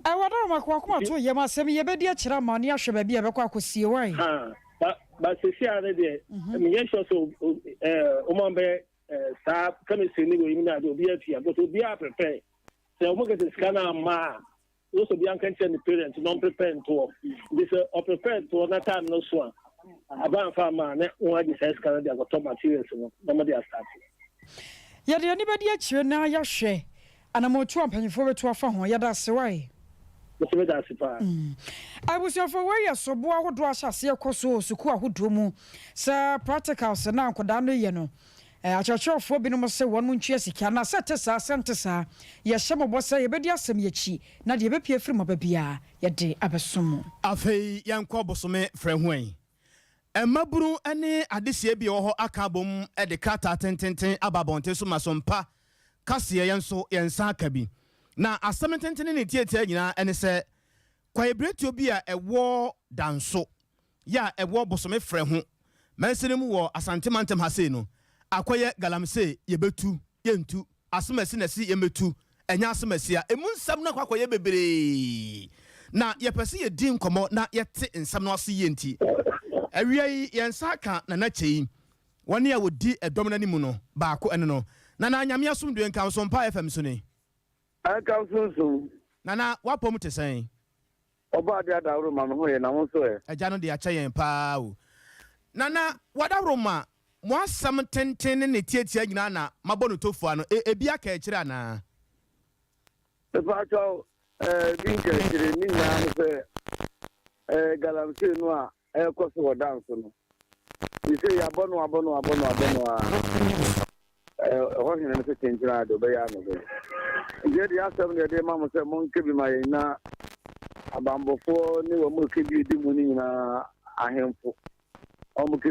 Awurade ɔma kɔ akoma to yam asɛm yi yɛbɛdi akyire ama ne ahwɛ baabi a ɛbɛkɔ akɔsie wai.
Ha ba ba sisi a ne deɛ menyɛ sure sɛ wɔn bɛ saa chemistry ne wɔ yi mu na adeɛ obi atua but obi a prepare sɛ wɔn kɛse sika no ama a wɔn sɛ obi anka nkyɛn ne parent na wɔn prepare ntoɔ nti sɛ ɔprepare ntoɔ na time no so a aba nfa ama a na wɔn agye saa sika no de akɔtɔ materials no na wɔn de asate.
Yɛde yɛn ani bɛdi akyire na yɛahwɛ Anamɔntuo a mpanyinfoɔ bɛtu afa ho. Yɛda ase wae.
Me nso meda ase paa.
Abusuafoɔ wei yɛ soboɔ ahodoɔ a ahyɛ aseɛ kɔ so wɔ sukuu ahodoɔ mu sɛ practicals no a nkwadaa no yɛ no akyerɛkyerɛfoɔ binom se wɔn ntua sika na sɛ ɛte saa sɛ ɛnte saa yɛhyɛ mo bɔ sɛ yɛbɛdi asɛm yi akyi na deɛ ɛbɛpue afiri mu aba biara yɛde abɛsom mo.
Afei yɛnkɔ bosome frɛ ho ɛ. Mmabunu ne adehyeɛ bi a ɛwɔ hɔ aka abom de krataa tententen aba abɔnten so ma so mpa kaseɛ yɛn nso yɛn nsa aka bi. Na asɛm ntenten ne ne tiatia nyinaa ne sɛ kwaebirentuo bi a ɛwɔ Danso yɛ a ɛwɔ Bosome frɛ ho mansini mu wɔ Asante mantam ha sei no akɔyɛ galamsey yɛbɛtu yɛntu Asomasi na ɛse yɛmmɛtu, ɛnyɛ asomasi a. Ɛmu nsɛm no akɔ akɔyɛ bebree, na yɛpɛ sɛ yɛdi nkɔmmɔ na yɛte nsɛm no ase yie nti, awia yi yɛn nsa aka Nana Kyei, wɔne a wɔdi ɛdɔm no anim no baako ɛne no. Nana, Nyame asomdwoe nka wo, Sompa FM so ni.
Ɛnka wo sunsum.
Nana, w'apɔm te sɛn?
Ɔbɔadeɛ adaworo ma me ho yɛ na wo nso ɛ?
Agya no de akyɛ yɛn paa o. Nana w'adaworoma mo asɛm tenten ne ne tiatia nyinaa na mabɔ no tofua no e ebi aka akyire anaa?
Mepaakyɛw eh, ebi nka akyire, ne nyinaa ne sɛ eh, galamsey no a ɛrekɔ so wɔ dance no, seesei yɛabɔ no abɔ no abɔ no abɔ no ara. Ɛhɔ hene no sɛ kyenkyene ara deɛ ɔbɛyɛ ara na ɔbɛyɛ. Nti yɛde asɛm na yɛde rema mo sɛ monka bi ma yɛn na abanbɔfoɔ ne wɔn a ɛka bi di mu no nyinaa ahemfo wɔn ka bi.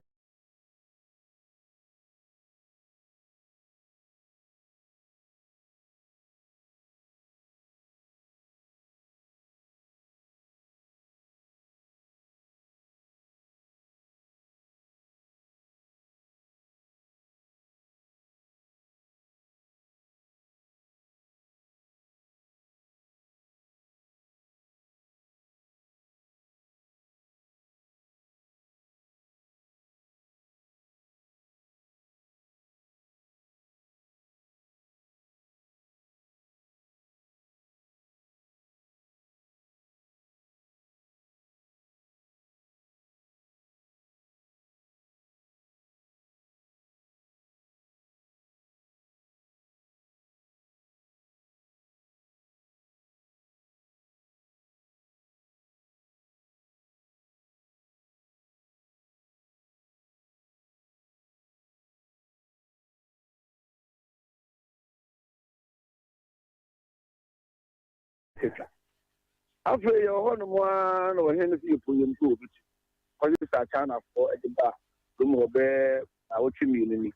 Afei yɛwɔ hɔnom ara na ɔhene no sɛ yɛpo yɛn mpo wɔbɛtu kɔgye saa Chinafoɔ de ba kurom hɔ bɛyɛ naawɔtwe mmienu ni.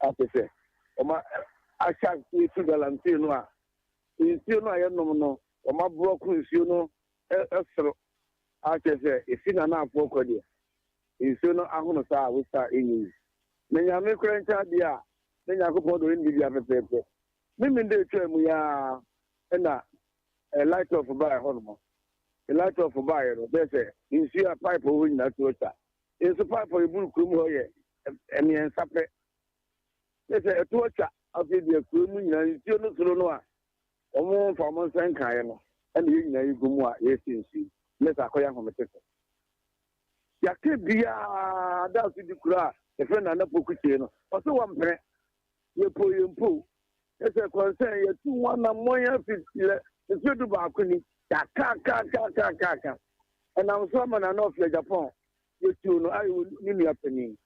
Ate sɛ wɔma ahyɛ aseɛ tu galamsey no a, nsuo no a yɛnom no, wɔma borɔko nsuo no soro a kyerɛ sɛ ɛfi n'anaafoɔ kɔ deɛ, nsuo no ahono saa a wosa a ɛnyɛ yie. Na Nyame koraa nkyɛn adeɛ a, na Nyankopɔn de ɔyɛ ne biribiara pɛpɛɛpɛ. Memen dɛ ɛtwaa mu yi ara na light off baa ɛhɔ nom. Light off baeɛ no, kyerɛ sɛ nsuo a pipe wɔ hɔ nyinaa tu atwa. Nso pipe a yɛburu kurom hɔ yɛ mmiɛnsa pɛ. Ne sɛ ɛto atwa afei deɛ kuro mu nyinaa nsuo no soro no a wɔn mfa wɔn nsa nkaeɛ no ɛna yɛn nyinaa yɛgu mu a yɛresi nsuo ne sɛ akɔyɛ ahometesɛm. Yɛaka biara da so di kuro a yɛfrɛ Nana Poku Kyei no ɔse wɔmpene yɛpo yɛmpo ne sɛ kɔnsɛn yɛtu ho anammɔn afi lɛ mfeɛ du baako ni yɛakaakaakaakaaka ɛnam so ama Nana Ɔfea Japan yɛtuo no ayɛ wɔ ne nua panin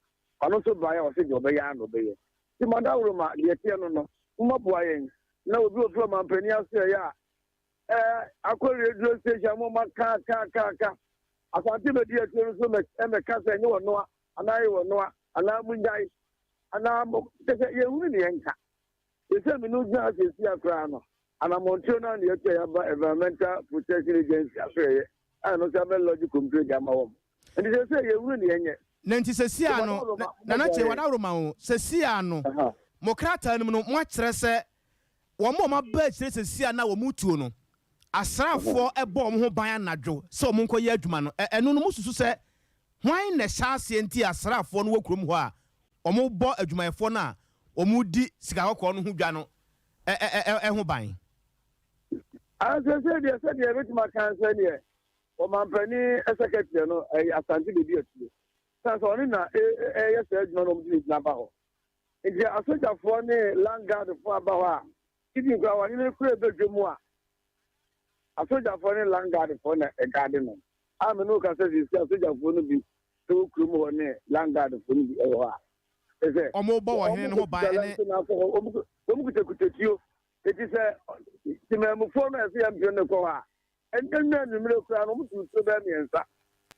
ɔno nso baeɛ a ɔse deɛ ɔbɛyɛ ara na ɔbɛyɛ nti madaworoma deɛ ɛteɛ no no mommaboa yɛn na obi ofiri ɔmampanin asoɛeɛ a ɛɛ akɔ radio station mo ma ka ka ka ka Asante bɛdi akyire no nso mɛka sɛ ɛnyɛ wɔnoa anaa ɛyɛ wɔnoa anaa monyae anaa mo kyɛ sɛ yɛhunu ne yɛnka sɛ me no gyina ha sɛsi akoraa no anammɔntuo no a ne yɛtu a yɛaba Environmental Protection Agency asoɛeɛ a ɛno nso abɛ lodge complaint de ama wɔn nti sɛ sɛ yɛhunu ne yɛnyɛ.
Na nti sɛsi a no, Nana Kyei, wadaworoma o, sɛsi a no, mo krataa no mu no, moakyerɛ sɛ Wɔn a wɔaba akyire seesei a na wɔretuo no, asraafoɔ bɔ wɔn ho ban anadwo sɛ wɔnkɔyɛ adwuma no. Ɛno no, mosusu sɛ hwan na ɛhyɛ aseɛ nti a asraafoɔ no wɔ kurom hɔ a wɔbɔ adwumayɛfoɔ no a wɔredi sika kɔkɔɔ no ho dwa no ho ban?
Seesei deɛ, sɛdeɛ yɛbɛtumi aka ne sɛ neɛ ɔmampanin sɛkɛteɛ no, ɛyɛ Asante baabi atuo. Sane sɛ ɔno na ɛyɛ saa adwuma no, wɔde ne gyina ba hɔ. Nti asogyafoɔ ne land guard foɔ aba hɔ a, even koraa ɔhene no koraa ɛbɛ dwa mu a, asogyafoɔ ne land guard foɔ na ɛgaade no. A me ne wo kasa seesei asogyafoɔ no bi ɛwɔ kurom hɔ ne land guard foɔ no bi ɛwɔ hɔ a, kyerɛ sɛ
Wɔbɔ ɔhene no ho ban ne.
Wɔn kutakuta tuo. Eti sɛ temanmufoɔ no a ɛsɛ yɛn mpene no kɔ hɔ a, ɛnyɛ nnɛ anwummere koraa no wɔn tuo bɛyɛ mmiɛnsa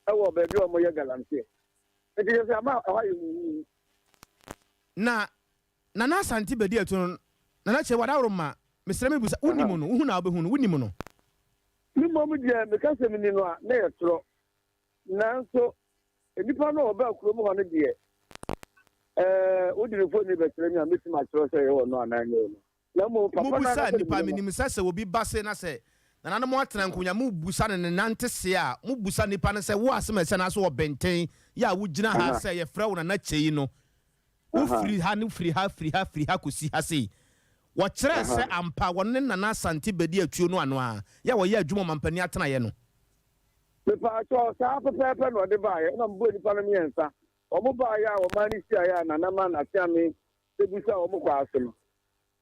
ɛwɔ baabi a wɔyɛ galamsey. Nti kyerɛ sɛ ama ɛhɔ ayɛ huhuuhu.
Na Nana Asante bɛdi atu no, Nana Kyei Wadaworoma, mesrɛ me bisa, wonim no? Wohu no a wobɛhu no, wonim no?
Me mmom deɛ meka sɛ meni no a, na ɛyɛ torɔ. Nanso nnipa no a wɔbaa kurom hɔ no deɛ, ɛɛ, wode ne mfoni bɛkyerɛ me a, mɛtumi akyerɛ sɛ ɛyɛ ɔno anaa ɛnyɛ ɔno. Na mmom papa no
Mobusa
ankasa de
nnipa,
mene no.
menim sɛ sɛ obi ba se na sɛ nananom atena nkonya, mobusa no ne nantesee a, mobusa nnipa no sɛ, wo asem a ɛsɛ anaasɛ ɔbenten yɛ a wogyina ha sɛ yɛfrɛ wo Nana Kyei no, wofiri ha ne firi ha, firi ha, firi ha kɔsi ha sei. Wɔkyerɛɛ sɛ ampa wɔno ne Nana Asante bɛdi atuo no ano a, yɛ a wɔyɛ adwuma ɔmampanin atenaeɛ no.
Mepaakyɛw, saa pɛpɛɛpɛ na ɔde baeɛ, ɛna mebɔɔ nnipa no mmiɛnsa. Wɔn baeɛ a ɔman no hyiaeɛ a Nana maa n'ateame bɛbisaa wɔn kɔ ase no,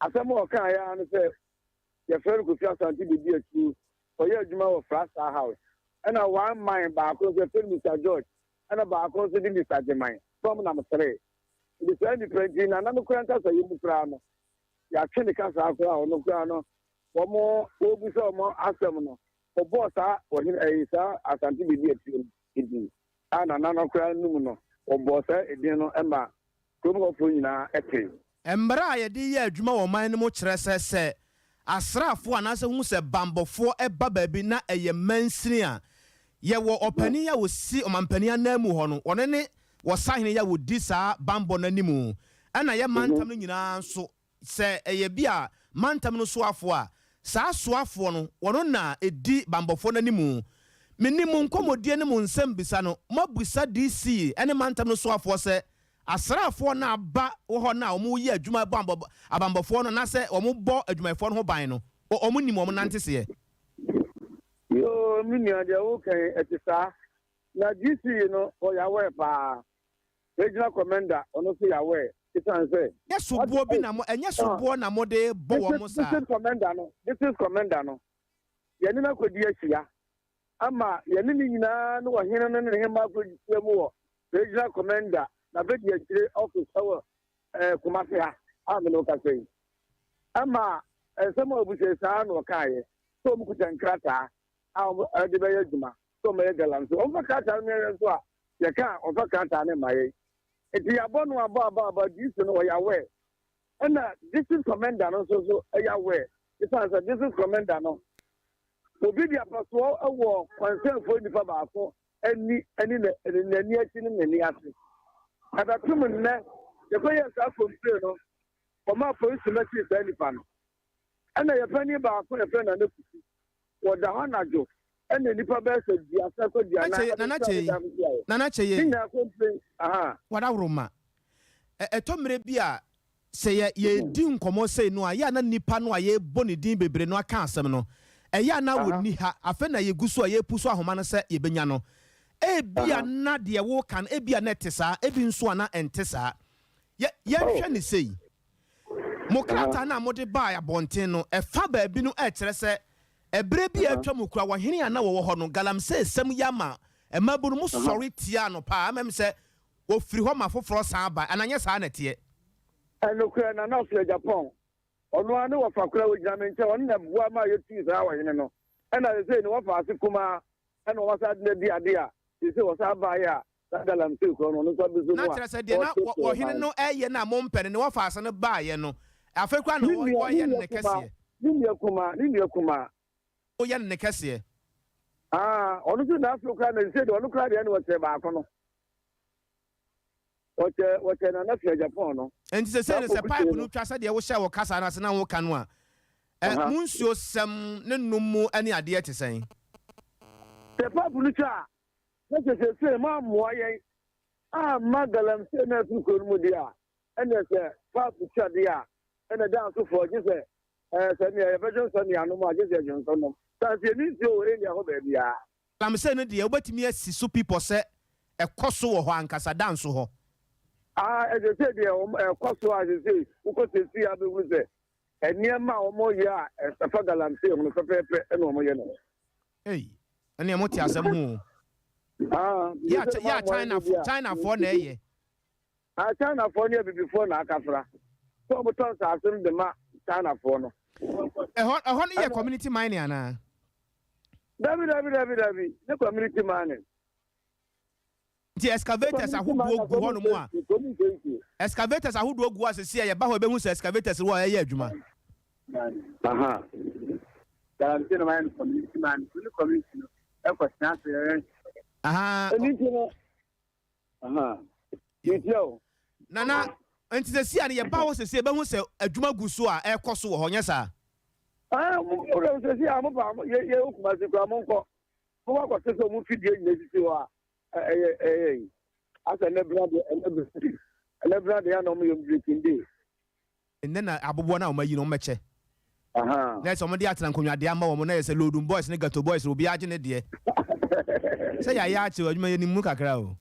Asɛm a ɔkaeɛ ara ne sɛ yɛfrɛ no Kofi Asante Bedi Atuo, ɔyɛ adwuma wɔ Frastar House. Ɛna one man baako nso yɛfrɛ no Mister George, ɛna baako nso de Mister Gyeman, na wɔn nam seree. Nti saa nnipa nti Nana no koraa nkasayɛ mu koraa no, yɛatwe ne kasaa koraa a ɔno koraa no wɔn wɔrebisa wɔn asɛm no, ɔbɔɔ saa ɔhene ɛyi saa Asante Bedi Atuo no din a Nana no koraa num no, ɔbɔɔ saa edin no ma kurom hɔfoɔ nyinaa tee.
Mmara a yɛde yɛ adwuma wɔ ɔman no mu kyerɛ sɛ sɛ asraafoɔ anaasɛ wohu sɛ bammɔfoɔ ba baabi na ɛyɛ mansini a, yɛwɔ ɔpanin a ɔsi ɔmampanin ananmu hɔ no, ɔno ne ɔsahene yi a ɔdi saa bammɔ no anim. Ɛna yɛ mantam no nyinaa nso, Sɛ ɛyɛ bi a mantam no soafoɔ a, saa soafoɔ no, wɔno na ɛdi banbɔfoɔ no animu. Menim mo nkɔmmɔdie ne mo nsɛmbisa no, moabisa DC ne mantam no soafoɔ sɛ asraafoɔ no a aba wɔ hɔ no a wɔyɛ adwuma bɔ abanbɔfoɔ no anaasɛ wɔbɔ adwumayɛfoɔ no ho ban no, wɔnim wɔn nanteseɛ.
Yoo me nua deɛ woka yi ɛte saa na GC no ɔyɛ aware paa. Regional Commander ɔno nso yɛ aware esiane sɛ.
Ɛnyɛ soboɔ bi na mo, ɛnyɛ soboɔ na mode rebɔ wɔn saa.
District Commander no, District Commander no, yɛne no akɔdi ahyia ama yɛne no nyinaa ne ɔhene no ne ne hemmaa akɔhyia mu wɔ Regional Commander n'abadiakyire office wɔ eh, Kumasi ha a me ne wo kasa yi. Ɛma nsɛm a ɔbisa yi saa na ɔkaeɛ sɛ wɔn kuta nkrataa a wɔde bɛyɛ adwuma sɛ wɔbɛyɛ galamsey. Wɔmfa krataa no mmɛyɛ nso a yɛka a ɔmfa krataa no mma yɛn. Nti yɛabɔ no abɔ abɔ abɔ DC no ɔyɛ aware. Ɛna district commander no nso so ɛyɛ aware. Ɛsiane sɛ district commander no obi de apasoɔ wɔ kwansɛnfoɔ nipa baako ani ɛne n'ani akyi ne n'ani ase. Ɛbɛpem nnɛ yɛkɔyɛɛ saa complain no wɔmaa polisi mɛkyee saa nipa no. Ɛna yɛ panin baako yɛfrɛ Nana Kusi wɔda hɔ anadwo ɛna nnipa bɛyɛ sɛ duasa kɔ duanan
Kyeye, Nana
abɛsra ne
Kyeye,
dan ho hyiaeɛ.
Nana
Ne
Kyeye,
nyinaa complain, aha.
Wadaworoma, ɛ, ɛtɔ mmerɛ bi a, Sɛ yɛ yɛredi nkɔmmɔ sei no a, yɛ a na nipa no a yɛrebɔ ne din bebree no aka asɛm no, ɛyɛ a na ɔnni ha. Afei na yɛgu so a yɛrepu so ahoma no sɛ yɛbɛnya no. Ebia na deɛ woreka no, ebia na ɛte saa, ebi nso a na ɛnte saa. Yɛ yɛnhwɛ no sei. Mo krataa no a mode baa abɔnten no, ɛfa baabi no ɛkyerɛ sɛ ɛberɛ bi a atwa mu koraa, ɔhene a na wɔwɔ hɔ no, galamseesɛm yi ama mmabunu mo sɔre tiaa no paa, ama sɛ wɔfiri hɔ ma foforɔ san ba, anaa nyɛ saa na ɛteɛ?
Ɛnokorɛ, Nana ɔfiri Japan. Ɔno ara ne wɔfa koraa, ɔgyina me nkyɛn, ɔno na ɛboa maa yɛtuu saa ɔhene no. Ɛna seesei ne wɔfa ase kumaa, ɛna wɔasan de no adi adeɛ a, seesei wɔsan baeɛ a, saa galamsey korɔ no, ɔno nso abɛsɔ
Na
mu a,
kyerɛ sɛ deɛ na
ɔreteetee
ɔhene
ɔman.
no reyɛ no a mompɛ no, ne wɔfa ase no baeɛ no, afei koraa na
Ne nua, ne
wɔreyɛ no
nua
ne
kumaa,
kɛseɛ.
ne nua kumaa, ne nua kumaa.
Wɔreyɛ no ne kɛseɛ.
Aa, ɔno nso na afei koraa na seesei deɛ ɔno koraa deɛ ɛna ɔkyɛ baako no. Wɔkyɛ wɔkyɛ Nana Fia Japan no.
Enti
Saa
sesei no sɛ pipe
pokusie
no
no.
twa sɛdeɛ wohyɛɛ wɔ kasa no ase na woka no a, ɛ, mo nsuo sɛm ne nom mu ne adeɛ te sɛn?
Sɛ pipe no twa a, na sɛ seesei moammoa yɛn amma galamsey no amfiri kuro no mu deɛ a, ɛnneɛ sɛ pipe twa deɛ a, ɛnna Dansofoɔ gye sɛ ɛɛ sɛ nea yɛbɛdwonsɔ ne anom a, gye sɛ yɛdwonsɔ nom. Sane sɛ yɛnni nsuo wɔ area hɔ baabiara.
Galamsey no deɛ, wobɛtumi asi so pi pɔ sɛ ɛkɔ so wɔ hɔ ankasa, Danso hɔ.
Aa, ɛsɛ sɛ deɛ wɔn ɛkɔ so a seesei wokɔ seesei a bɛhunu sɛ nneɛma a wɔyɛ a ɛfa galamsey ho no pɛpɛɛpɛ na wɔyɛ no.
Ei, ɛneɛ mote asɛm ho o.
Aa,
Yɛ a,
seesei
yɛ a
moammoa yɛn
China,
deɛ a,
Chinafoɔ na ɛyɛ.
Aa, Chinafoɔ ne abibifoɔ na akafra sɛ wɔtɔ nsaase no de ma Chinafoɔ no.
Ɛhɔ, ɛhɔ no yɛ
Ɛna,
community mining anaa?
dabi, dabi, dabi, dabi, ne community mining.
Nti excavators ahodoɔ gu hɔ nom a, excavators ahodoɔ gu hɔ a sɛsi a yɛba hɔ yɛbɛhu sɛ excavators wɔ hɔ a ɛyɛ adwuma.
Aha. Galamsey na mayɛ no community man no ne community no ɛkɔ tena ase ɛyɛ.
Aha.
Ɛni nti no. Aha. Nti o.
Nana, nti sɛsi a no yɛba hɔ sɛsi a yɛbɛhu sɛ adwuma gu so a ɛkɔ so wɔ hɔ, nyɛ saa?
Ah, mo sɛsi a mo ba yɛ yɛ Kumasi kura mo nkɔ. Mo ba kɔte sɛ ɔmo fidie nyina sisi hɔ a ɛyɛ ɛyɛ yi. Asɛ ɛnɛ bena deɛ ɛnɛ bena deɛ ɛnɛ bena deɛ na ɔmo yɛ breaking day.
Nnɛ na aboboa no a wɔn ayi no wɔn bɛkyɛ. Na ɛsɛ wɔn de atena nkonnwa deɛ ama wɔn na yɛ sɛ loadum boys ne ghetto boys obiara gye ne deɛ. Sɛ yɛayɛ akyɛ o adwuma yɛnim mu kakra o.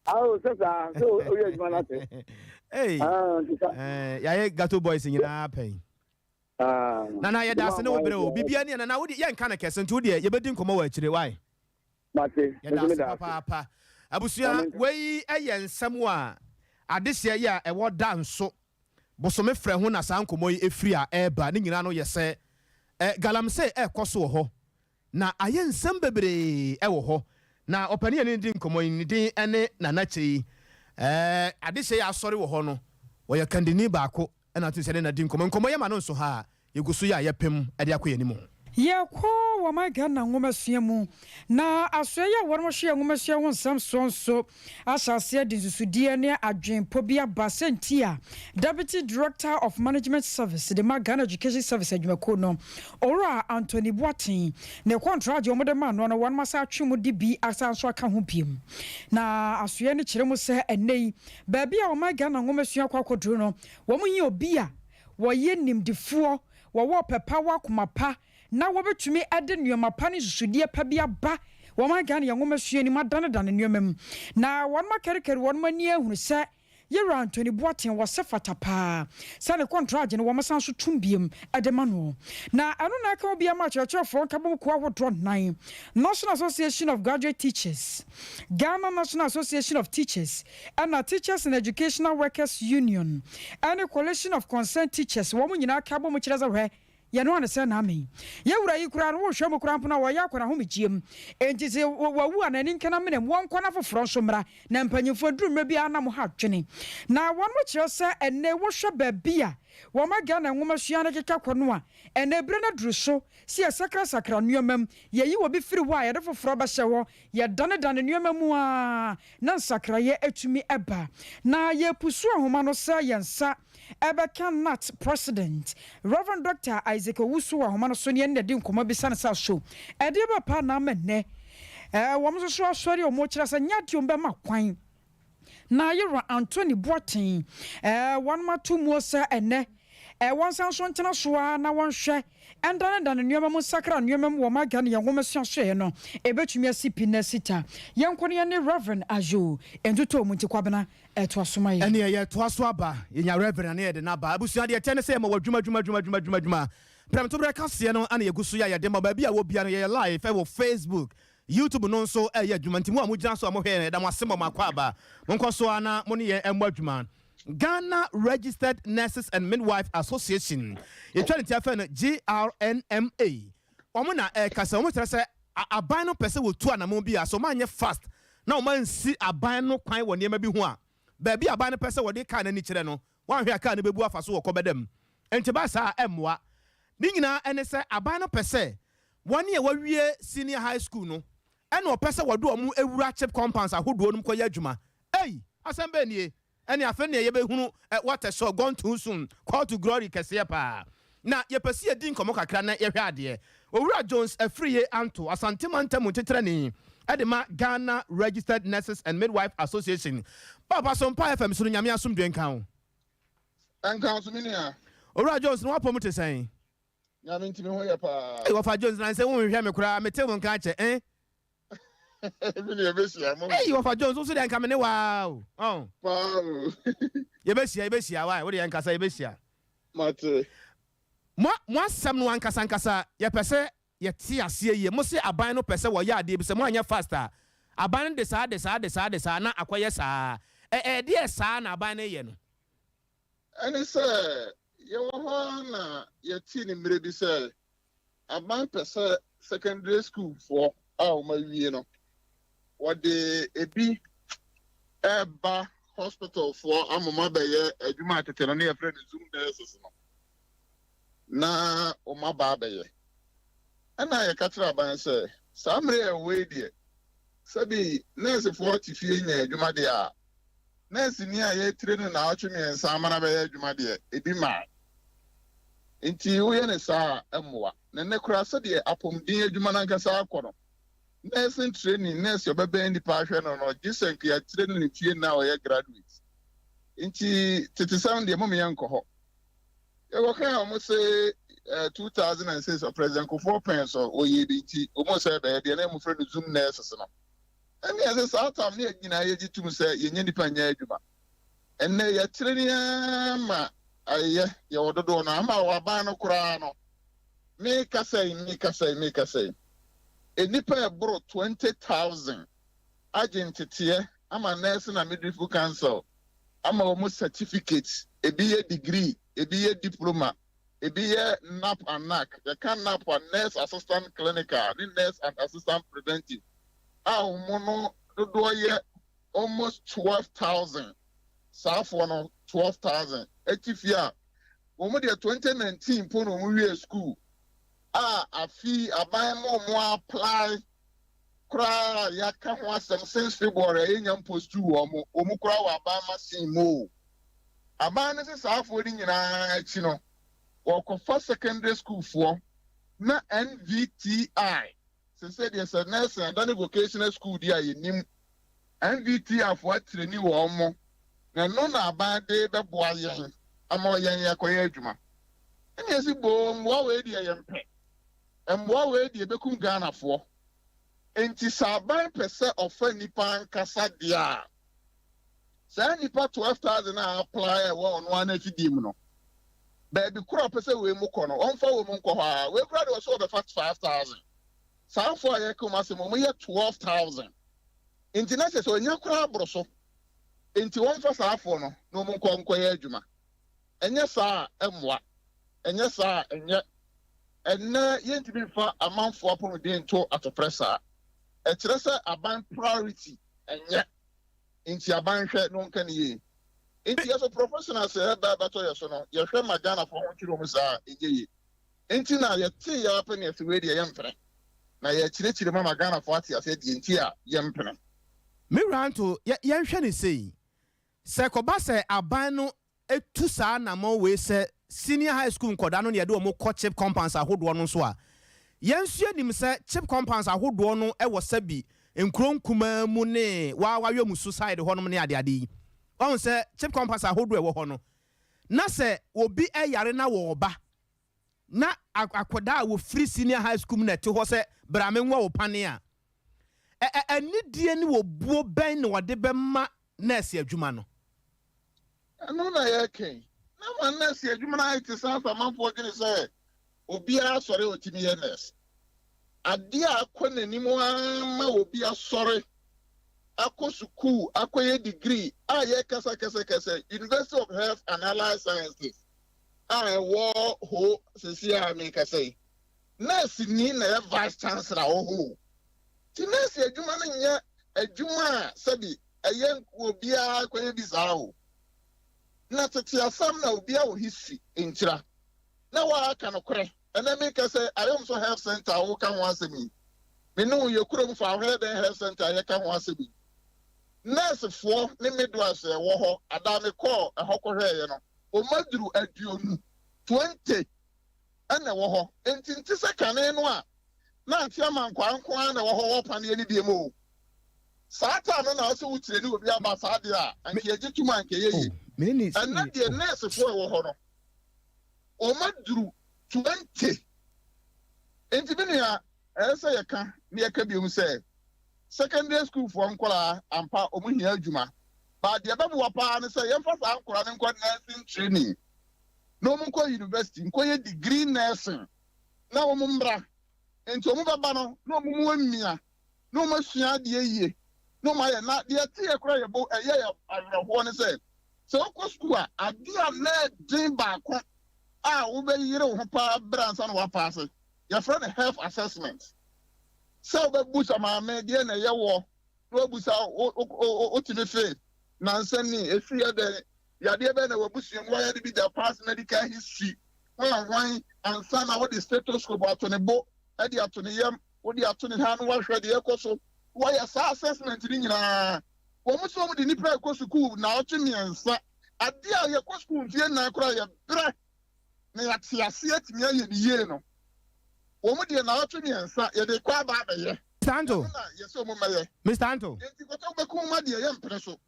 Awo sɛ saa sɛ oyɛ adwuma no ate.
Hey, yɛayɛ ghetto boys nyinaa pɛn. Nana yɛda ase ne wo berɛ o. Biribiara ni a Nana wode yɛnka no kɛse nti wodeɛ yɛbɛdi nkɔmmɔ wɔ akyire wai.
Mate,
Yɛda
me nso
ase
meda ase.
papaapa. Abusua
Nyame nka.
wei yɛ nsɛm a adehyeɛ yi a ɛwɔ da nso bosome frɛ ho na saa nkɔmmɔ yi ɛfiri a ɛreba ne nyinaa no yɛ sɛ galamsey ɛrekɔ so wɔ hɔ na ayɛ nsɛm bebree wɔ hɔ na ɔpanin a yɛne no di nkɔmmɔ yi ne din ne Nana Kyei. Adehyeɛ yi a asɔre wɔ hɔ no wɔyɛ kandini baako Ɛna ato sɛ ne na di nkɔmmɔ. Nkɔmmɔ yɛ ma no nso ha a, yɛgu so yɛ a yɛpem de akɔ yɛn anim.
Yɛkɔ wɔn Ghana nwomasua mu, na asoɛeɛ a wɔn hwɛ yɛn nwomasua ho nsɛm soɔ nso ahyɛ aseɛ de nsusudeɛ ne adwenpɔ bi aba sɛ nti a Deputy Director of Management Service de ma Ghana Education Service adwumakuo no, Owura Anthony Boateng, ne kɔntragye a wɔde maa noɔ no wɔn asan atwe mu de bi asan nso aka ho biom. Na asoɛeɛ no kyerɛ mu sɛ ɛnnɛ yi Baabi a ɔman Ghana nwomasua akɔ akɔduru no, wɔhia obi a wɔyɛ nimdefoɔ, wɔwɔ ɔpɛ pa, wɔ akoma pa, na wɔbɛtumi de nnoɔma pa ne nsusudeɛ pa bi aba wɔman Ghana yɛn nwomasua no mu adanedane nnoɔma mu. Na wɔnom akarikari wɔnom ani ahunu sɛ Yɛwura Anthony Boateng wɔ sɛ fata paa sɛ ne kɔntragye no wɔsan nso tom biom de ma no. Na ɛno na ɛka obi ama akyerɛkyerɛfoɔ nkabom kuo ahodoɔ nnan, National Association of Graduate Teachers, Ghana National Association of Teachers, ɛna Teachers and Educational Workers Union, ɛne Coalition of Concerned Teachers, wɔn nyinaa ka bom kyerɛ sɛ hwɛ, yɛn ano sɛ na amen. Yɛn wura yi koraa no, wohwɛ mu koraa mpo no a, ɔyɛ akɔ n'ahomegyeɛ mu. Enti sɛ wawu a, n'ani nka n'amena mu, wɔnkɔ na foforɔ nso mmra. Na mpanyimfoɔ duru mmerɛ bi ara na mo ha adwene. Na wɔn kyerɛ sɛ ɛnnɛ wohwɛ baabi a wɔma Ghana nwomasua no keka kɔ no a, ɛnnɛ berɛ no aduru so sɛ yɛsakrasakra nnoɔma mu, yɛyi obi firi hɔ a yɛde foforɔ bɛhyɛ hɔ, yɛdanedane nnoɔma mu ara na nsakraeɛ atumi ba. Na yɛpusu ahoma no sɛ yɛn nsa ɛbɛka nat President, Rev. Dɔkta Isaac Owusu wɔ ahoma no so ne yɛne no adi nkɔmmɔ abisa no sɛ so ɛdeɛ bɛ paa na ama nnɛ wɔn nso so asɔre a wɔkyerɛ sɛ nyɛ adeɛ wɔn bɛma kwan. Na Yewura Anthony Boateng wɔnom ato muo sɛ ɛnnɛ wɔnsan nso ntena so ara na wɔnhwɛ ndanedane nneɛma mu nsakra nneɛma mu wɔ Maga ne yɛn nwomasua soɛɛ no ɛbɛtumi asi pi na asi ta. Yɛnkɔ na yɛne Rev. Ayew ntotɔɔ mu nti Kwabena toa so ma yɛn.
Ɛneɛ yɛtoa so aba, yɛnya Rev. a na yɛde no aba. Abusua deɛ ɛteɛ ne sɛ yɛma wo adwuma adwuma adwuma adwuma adwuma adwuma. Prɛmtoberɛ kaseɛ no ana yɛgu so yɛ a yɛde ma wo. Baabi a wɔ biara no yɛyɛ live ɛwɔ Facebook, YouTube no nso ɛyɛ adwuma nti mo a mogyina so a mohwɛ yɛn yɛda mo ase ma mo akwaaba. Monkɔ so ara na mo ne yɛn mmɔ adwuma. Ghana Registered Nurses and Midwife Association, yɛtwa ne ti afɛ no GRNMA, wɔn na ɛrekasa. Wɔn kyerɛ sɛ aban no pɛ sɛ wɔtu anamon bi a sɛ wɔn anyɛ fast na wɔn ansi aban no kwan wɔ nneɛma bi ho a, baabi a aban no pɛ sɛ wɔde kaa no ani kyerɛ no, wɔanhwɛ a kaa no bɛbu afa so wɔ kɔbɛda mu. Nti ba saa a ɛmmoa. Ne nyinaa ɛne sɛ aban no pɛ sɛ wɔn a wɔawie senior high school no ɛna ɔpɛ sɛ wɔde wɔn wura chip compounds ahodoɔ no mu kɔyɛ adwuma. Ei! Asɛm bɛn nie? Ɛne afei neɛ yɛbɛhunu what a show, gone too soon, call to glory kɛseɛ paa. Na yɛpɛ sɛ yɛdi nkɔmmɔ kakra na yɛhwɛ adeɛ. Owura Jones Afriyie Anto, Asante Mantam Nteterani de ma Ghana Registered Nurses and Midwife Association. Paapa Sompa FM so no Nyame asomdwoe nka wo.
Ɛnka wo so me nua.
Owura Jones, na w'apɔ mu te sɛn?
Nyame nti me ho yɛ paa.
Ei wɔfa Jones na nsɛ wo nhwehwɛ me koraa me te wo nka akyɛ eh.
Me ne yɛbɛhyia mo.
Ei wɔfa Jones wo so deɛ nka me ne waa o oh.
Paa o.
Yɛbɛhyia yɛbɛhyia why wo deɛ nkasa yɛbɛhyia.
Mate.
Mo mo asɛm no ankasa ankasa yɛpɛ sɛ yɛte aseɛ yie mo se aban no pɛ sɛ wɔyɛ adeɛ bi sɛ mo anyɛ fast a aban no de saa de saa de saa de saa na akɔyɛ saa ɛ ɛdeɛ saa na aban no yɛ no.
Ɛne sɛ, yɛwɔ hɔ ara na yɛtee no mmerɛ bi sɛ aban pɛ sɛ secondary schoolfoɔ a wɔawie no, wɔde ebi reba hospitalfoɔ ama wɔabɛyɛ adwuma a tete no na yɛfrɛ no Zoom nurses no, na wɔaba abɛyɛ. Ɛna yɛka kyerɛ aban sɛ, saa mmerɛ a ɛwɔ yi deɛ, sɛbi nɛɛsefoɔ te fie nya adwuma deɛ a, Nɛɛseni a yɛatire no nnawɔtwe mmiɛnsa ama no abɛyɛ adwuma deɛ, ebi mmae. Enti woyɛ no saa a, ɛmmoa. Na nnɛ koraa, sɛdeɛ apɔmuden adwuma no ankasa akɔ no, nursing training, nɛɛse a ɔbɛbɛn nnipa ahwɛ no no, gye sɛ nka yɛatire no ne mfie nna a ɔyɛ graduate. Enti tetesɛm deɛ, mom yɛnkɔ hɔ. Yɛkɔkaa a, wɔse eh, 2006 President Kufuor pɛn so wɔyɛɛ bi nti, wɔn sɛ ɛbɛyɛ deɛ na wɔfrɛ no Zoom nurses no. Ɛnneɛ ɛsɛ saa tam ne yɛn nyinaa yɛgye tom sɛ yɛnyɛ nnipa nyɛ adwuma. Ɛnnɛ yɛkyere ne ara ma ayɛ yɛwɔ dodoɔ no ama wɔ aban no koraa no. Mekasa yi, mekasa yi, mekasa yi, nnipa ɛboro 20,000 agye nteteɛ ama Nursing and Midwifery Council ama wɔn certificate, ebi yɛ degree, ebi yɛ diploma. Ebi yɛ NAP and NAC. Yɛka NAP a, Nurse Assistant Clinical ne Nurse and Assistant Preventive a wɔn no dodoɔ yɛ almost 12,000. Saafoɔ no 12,000 ɛte fie a wɔn deɛ 2019 mpo na wɔn wie school a afi aban ma wɔn apply koraa a yɛaka ho asɛm since February a yɛnya mpostu wɔn wɔn koraa wɔ aban machine mu o. Aban no se saa afoɔ no nyinaa akyi no, wɔkɔfa secondary school foɔ na NVTI, sesei deɛ sɛ nursing adane vocational school deɛ a yɛnnim, NVTI foɔ atireni wɔn mo, na ɛno na aban de bɛboa yɛn ama yɛn yɛakɔyɛ adwuma. Ɛna yɛsi boo mmoa wei deɛ yɛmpɛ, mmoa wei deɛ ɛbɛkum Ghanafoɔ. Enti sɛ aban pɛ sɛ ɔfa nnipa ankasa deɛ a, Saa nnipa 12,000 a apply a ɛwɔ ɔno ara n'afidie mu no, baabi koro a ɔpɛ sɛ wei mu kɔ no, ɔmfa wɔn nkɔ hɔ ara. Wei koraa deɛ ɔsɛ ɔbɛfa 5,000. Saa afo a yɛreka wɔn asɛm, wɔn yɛ 12,000. Nti na kyerɛ sɛ ɔnya koraa aboro so. Nti wɔmfa saa afoɔ no na wɔn nkɔ nkɔyɛ adwuma. Ɛnyɛ saa a, ɛmmoa. Ɛnyɛ saa a, ɛnyɛ. Ɛnnɛ yɛntumi mfa amanfoɔ apɔmuden nto atoprɛ saa. Ɛkyerɛ sɛ aban priority ɛnyɛ. Nti aban nhwɛ na ɔnka no yie. Nti yɛso professionals a ɛba ɛbɛtɔ yɛ so no yɛhwɛ ma Ghanafoɔ ho kyere wɔn saa a ɛnyɛ yie. Nti na yɛtee yɛ ara pɛ na yɛse wei deɛ yɛmpene. Na yɛkyerɛkyerɛ mu ama Ghanafoɔ ate aseɛ deɛ nti a yɛmpene.
Me wura nto yɛ yɛnhwɛ no sei, sɛ ɛkɔba sɛ aban no tu saa anammɔn wei sɛ senior high school nkwadaa no na yɛde wɔn kɔ chip compounds ahodoɔ no nso a, yɛn nso yɛnim sɛ chip compounds ahodoɔ no wɔ sɛbi nkuro nkumaa mu ne waa wayɔmusu side hɔnom ne adeade yi. Wahu sɛ chip compass ahodoɔ a ɛwɔ hɔ no, na sɛ obi yare na wɔreba, na akwadaa a wɔfiri senior high school mu na ɛte hɔ sɛ bra menwɔ wo pane a, ɛ ɛ anidie ne obuo bɛn na wɔde bɛma nɛɛse adwuma no?
Ɛno na yɛreka yi. Na ma nɛɛse adwuma no ayɛ te sɛ asamanfoɔ dwene sɛ obiara sɔre a ɔtumi yɛ nɛɛse. Adeɛ a akɔ n'anim ara ma obi asɔre akɔ sukuu akɔyɛ degree a yɛkasa kɛsɛkɛsɛ University of Health and Allied Sciences a ɛwɔ Ho sisi a mekasa yi, nɛɛse ni na ɛyɛ vice chancellor wɔ hɔ o. Nti nɛɛse adwuma no nyɛ adwuma a sɛbi ɛyɛ obiara kɔyɛ bi saa o. Na tete asɛm na obiara wɔ history nkyira na wɔaka nokorɛ. Ɛnɛ meka sɛ Ayomso Health Centre a woka ho asɛm yi, me ne wo yɛ kurom fa Ahwɛyɛ Dɛn Health Centre a yɛka ho asɛm yi, nɛɛsefoɔ ne midwives a ɛwɔ hɔ, ada mekɔɔ ɛhɔ kɔhwɛeɛ no, wɔn aduru 20, 20, ɛna ɛwɔ hɔ. Enti nte sɛ kane no a na Ante Amankwaa nko ara na ɛwɔ hɔ wɔ paneɛ no biom o. Saa time no na ɔsɛ wo tireni obi aba saa deɛ a, anka yɛgye tom a anka ɛyɛ yie. Ɛnɛ deɛ nɛɛsefoɔ a ɛwɔ hɔ no, wɔaduru 20. Enti me nua, ɛyɛ sɛ yɛka na yɛka biom sɛ secondary school foɔ nkwadaa ampa wɔn hia adwuma. But deɛ ɛbɛboa paa ne sɛ yɛmfa saa nkwadaa no nkɔ nursing training na wɔn nkɔ university nkɔyɛ degree nursing na wɔn mmra. Enti wɔn bɛba no na wɔn mu amia na wɔn asua adeɛ yie na wɔn ayɛ. Na deɛ ɛteɛ koraa yɛ bo ɛyɛ yɛ awerɛhoɔ ne sɛ Sɛ wokɔ sukuu a, ade a na ɛden baako a wobɛyere wo ho paa berɛ ansa na woapaase, yɛfrɛ no health assessment. Sɛ wobɛbusa maame deɛ na ɛyɛ woɔ, na wabusa wotumi fe nansa ni, ɛfiri yɛ dɛn, yadeɛ bɛn na w'abusua mu wayɛ de bi da, past medical history, hwan hwan, ansa na wode stethoscope ato ne bo, de ato ne yam, wode ato ne ha na wahwɛ deɛ ɛkɔ so. Wɔyɛ saa assessment no nyinaa. Wɔn nso wɔde nnipa rekɔ sukuu nnawɔtwe mmiɛnsa. Adeɛ a yɛkɔ sukuu mfeɛ nnan koraa yɛbrɛ na yɛate aseɛ atumi ayɛ no yie no, wɔn deɛ nnawɔtwe mmiɛnsa yɛde rekɔ aba abɛyɛ.
Mister Anto.
Ɛno na yɛsɛ wɔn mmɛyɛ.
Mister Anto.
Enti kɔtɔ wobɛkum ma deɛ yɛmpene so.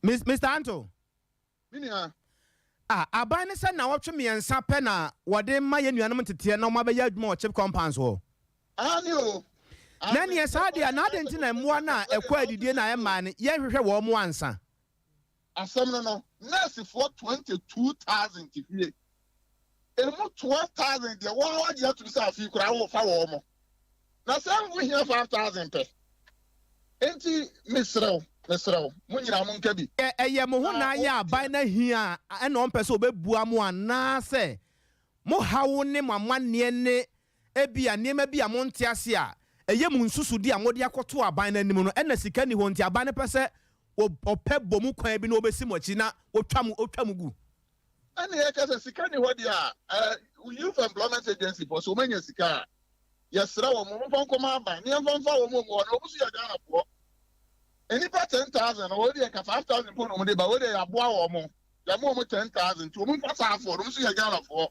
Mister Anto.
Me nua.
A Aban no sɛ nnawɔtwe mmiɛnsa pɛ na wɔde ma yɛn nuanom nteteɛ na wɔabɛyɛ adwuma wɔ chip compounds hɔ.
Aane o,
Na
aane.
ɛneɛ saa deɛ a, na adɛn nti na mmoa no a ɛkɔ adidie no a ɛmmaa no, yɛnhwehwɛ wɔn ansa?
Asɛm no no, nɛɛsefoɔ 22,000 te fie. Emu 12,000 deɛ wɔn agye atum sɛ afei koraa wɔfa wɔn. Na sɛ wohia 5,000 pɛ. Enti mesrɛ wo, mesrɛ wo, mo nyinaa monka bi.
Ɛyɛ mo ho na ayɛ aban no ahi a ɛna ɔmpɛ sɛ ɔbɛbua mo anaasɛ mo haw ne mo amanneɛ ne ebia nneɛma bi a monte ase a ɛyɛ mo nsusudeɛ a mode akɔto aban no anim no ɛna sika nni hɔ nti aban no pɛ sɛ ɔpɛ bɔ mu kwan bi na ɔbɛsi mo akyi na ɔtwa mo ɔtwa mo gu.
Ɛna yɛka sɛ sika nni hɔ deɛ a, Youth Employment Agency foɔ sɛ wɔanya sika a, yɛsrɛ wɔn wɔmfa nkɔma aban na yɛmfa mfa wɔn a wɔwɔ hɔ no, wɔn nso yɛ Ghanafoɔ. Nnipa 10,000 no, wɔn deɛ nka 5,000 mpo na wɔde ba, wɔn deɛ yɛaboa wɔn, yɛama wɔn 10,000 nti wɔn mfa saa afoɔ no, wɔn nso yɛ Ghanafoɔ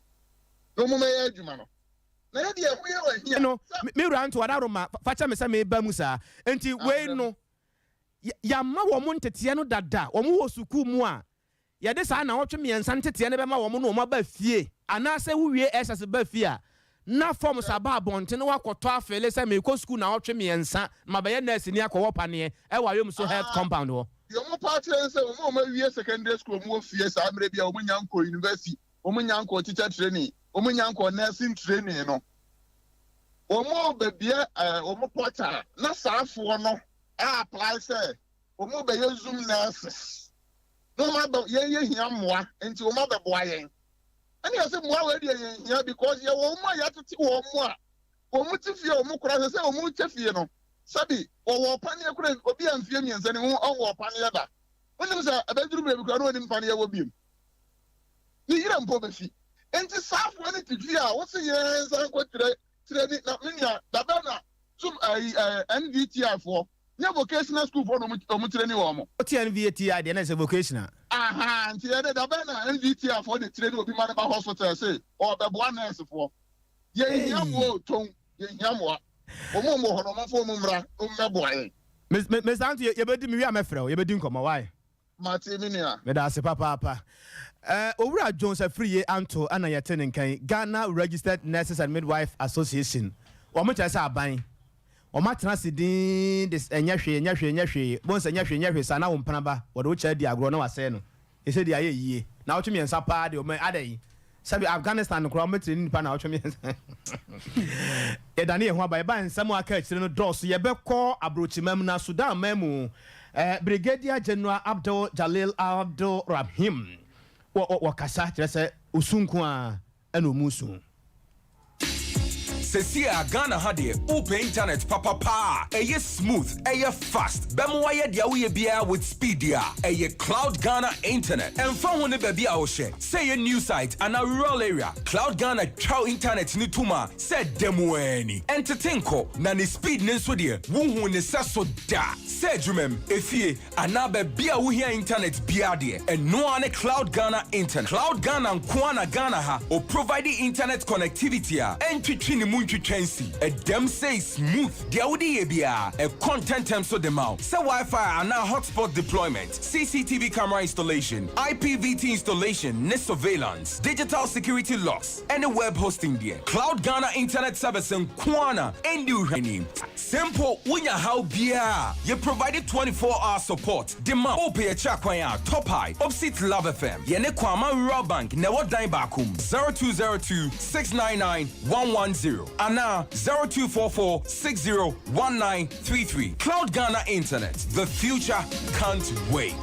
na wɔn mmɛyɛ adwuma no. Na yɛ deɛ ɛho yɛ wɔn hia
No,
sɛ.
me wura nto adaworoma, fa kyɛ me sɛ meba mu saa. Nti wei
Abrɛ.
no, yɛama wɔn nteteɛ no dada, wɔn wɔ sukuu mu a, Yɛde saa nnawɔtwe mmiɛnsa nteteɛ no bɛma wɔn na wɔaba fie. Anaasɛ wowie SS ba fie a, na forms aba abɔnten na woakɔtɔ afeele sɛ merekɔ sukuu nnawɔtwe mmiɛnsa na mabɛyɛ nɛɛseni akɔwɔ paneɛ wɔ Ayomso Health Compound hɔ.
Deɛ wɔpa akyerɛ ne sɛ wɔn a wɔawie secondary school a wɔwɔ fie saa mmerɛ bi a wɔnnya nkɔɔ university, wɔnnya nkɔɔ teacher training, wɔnnya nkɔɔ nursing training no, wɔrebɛbue wɔn portal na saafoɔ no a apply sɛ wɔrebɛyɛ Zoom nurses. na wɔn abɛ yɛn yɛ hia mmoa nti wɔn abɛboa yɛn ɛna yɛsɛ mmoa wɔ deɛ yɛn hia because yɛ wɔn mu a yɛatete wɔn mu a wɔn te fie wɔn kora sɛ sɛ wɔn kyɛ fie no sɛbi wɔwɔ ɔpaneɛ kora obi a mfie mmiɛnsa ne ho ɔwɔ ɔpaneɛ da wonim sɛ ɛbɛduru baabi kora na onim paneɛ wɔ biem ne yerɛ mpo bɛfi nti saafoɔ ne te fie a wose yɛn nsa nkɔ tire tire ni na me nua dabɛ na zoom ɛyi ɛɛ NVTI foɔ Nyɛ vocational school foɔ na ɔmo tireni wɔn.
Wote NVTI deɛ na ɛsɛ vocational.
Ahaa nti ɛnɛ da bɛn na NVTI foɔ de tireni obi ma no ba hospital se ɔɔbɛboa nurse foɔ. Yɛn hia mmoa o Tong yɛn hia mmoa. Wɔn a ɔmo wɔ hɔ no ɔmo nfa ɔmo mmra na ɔmo mmɛboa yɛn.
Mister Anto yɛbɛdi mewie a mɛfrɛ wo yɛbɛdi nkɔmmɔ why.
Mate me nua.
Meda ase papaapa. Eh, Owura Jones Afriyie Anto na yɛte ne nka yi, Ghana Registered Nurses and Midwife Association. Wɔn kyerɛ sɛ aban, wɔn atena ase dinn de ɛnyɛ hwee, ɛnyɛ hwee, ɛnyɛ hwee. Bohu sɛ ɛnyɛ hwee, ɛnyɛ hwee saa na wo mpena ba, wɔde wo kyɛ adi agorɔ na wasɛe no. Ɛsɛ deɛ ayɛ yie. Naawɔtwe mmiɛnsa paa deɛ ɔma adɛn? Sɛbi Afghanistan koraa wɔn bɛtire ne nipa naawɔtwe mmiɛnsa. Yɛdane yɛn ho aba yɛba nsɛm a aka akyire no dɔɔso. Yɛbɛkɔ aburokyima mu na Sudan man mu eh, Brigadier General Abdel Jalil Abdel Rahim wɔ wɔ wɔkasa kyerɛ sɛ osu nko ara ɛna ɔmu su.
Sesie a Ghana ha deɛ wopɛ internet papa paa a ɛyɛ smooth, ɛyɛ fast, bɛma wayɛ deɛ woyɛ biara with speed deɛ a, ɛyɛ Cloud Ghana Internet. Ɛmfa ho ne baabi a wohyɛ, sɛ ɛyɛ new site anaa rural area, Cloud Ghana twa wo internet no tom a sɛ da mu ara ni. Ɛntete nkɔ, na ne speed no nso deɛ wonhuu ne sɛso da. Sɛ adwumam, efie, Anaa baabi a wohia internet biara deɛ, ɛno ara ne Cloud Ghana Internet. Cloud Ghana nko ara na Ghana ha o provide internet connectivity a ɛntwetwe ne mu ntwitwa nsi. Ɛdam sei smooth, deɛ wode yɛ biara, ɛkɔ ntɛntɛm so de ma wo. Sɛ Wi-Fi anaa hotspot deployment, CCTV camera installation, IPVT installation ne surveillance, digital security locks, ɛne web hosting deɛ, Cloud Ghana Internet Service nko ara na ɛnni wo hwɛ. Sɛ mpo wonya haw biara a, yɛ provide 24 hour support de ma wo. Wopɛ yɛkyerɛ kwan a, Top High, opposite Love FM, yɛne Kwama Rural Bank na ɛwɔ dan baako mu, 0202 699 110 anaa 0244 60 1933. Cloud Ghana Internet, the future can't wait.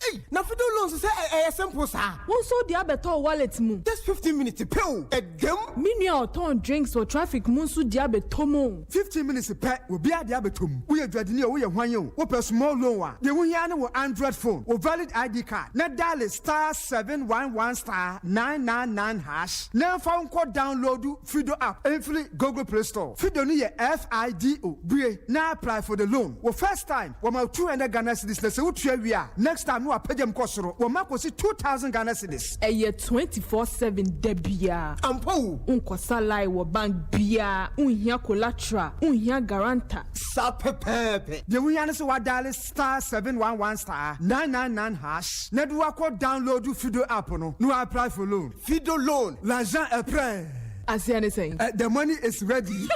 Ei na fido loans sɛ ɛyɛ simple saa.
Wo nso wode abɛtɔ wo wallet mu.
Just 15 minutes pɛ o, ɛdam.
Me nua a ɔtɔn drinks wɔ traffic mu nso de abɛtɔ mu o.
15 minutes pɛ, obiara de abɛtɔ mu. Woyɛ dwadini o, woyɛ hwan o, wopɛ small loan a, deɛ wohia ara ne wo Android phone, wo valid ID card, na diale star 711 star 999 hash na ɛmfa wo nkɔ download Fido app mfiri Google Play Store. Fido no yɛ F-I-D-O. Bue na apply for the loan. Wo first time, wɔma wo 200 Ghana cedis na sɛ wotua wie a, next time no wapagya mu kɔ soro, wɔma kɔsi 2000 Ghana cedis.
Ɛyɛ 24/7 da biara.
Ampa o!
Wonkɔsa line wɔ bank biara, wonhia collateral, wonhia guarantor.
Saa pɛpɛɛpɛ. Deɛ wohia ne sɛ woadiale star 711 star 999 hash na de woakɔ download Fido app no na woapply for loan. Fido loan, l'argent est prêt.
Aseɛ ne sɛn?
The money is ready.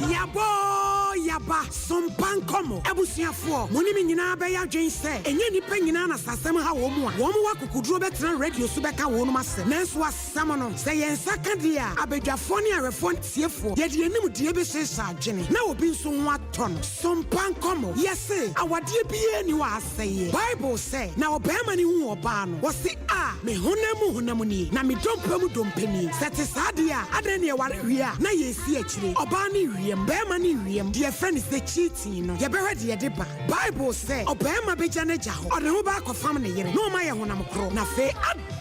Yabɔ oo yaba, sompa nkɔmɔ. Abusuafoɔ, mo ne me nyinaa bɛyɛ adwen sɛ, ɛnyɛ nnipa nyinaa na sɛ asɛm ha wɔn a, wɔn wɔ akokoduro bɛtena radio so bɛka wɔnom asɛm. Nanso Asɛm no, sɛ yɛn nsa ka deɛ a, abadwafoɔ ne awɛfoɔ ne atiefoɔ, yɛde yɛn nimdeɛ bɛhyehyɛ adwene, na obi nso ho atɔ no. So mpa nkɔmmɔ. Yɛse, awadeɛ biara nni hɔ a asɛeɛ. Bible sɛ, Na ɔbarima no huu ɔbaa no, ɔse, A, me honam mu honam nie, na me dompe mu dompe nie. Sɛ ɛte saa deɛ a, adɛn na yɛware wie a, na yɛresi akyire? Ɔbaa no rewiam, barima no rewiam, deɛ yɛfrɛ no sɛ cheating no, yɛbɛhwɛ deɛ ɛde ba. Bible sɛ, Ɔbarima bɛgya n'agya hɔ, ɔde ne ho bɛakɔfam ne yere, na wɔayɛ honam korɔ. Na afei,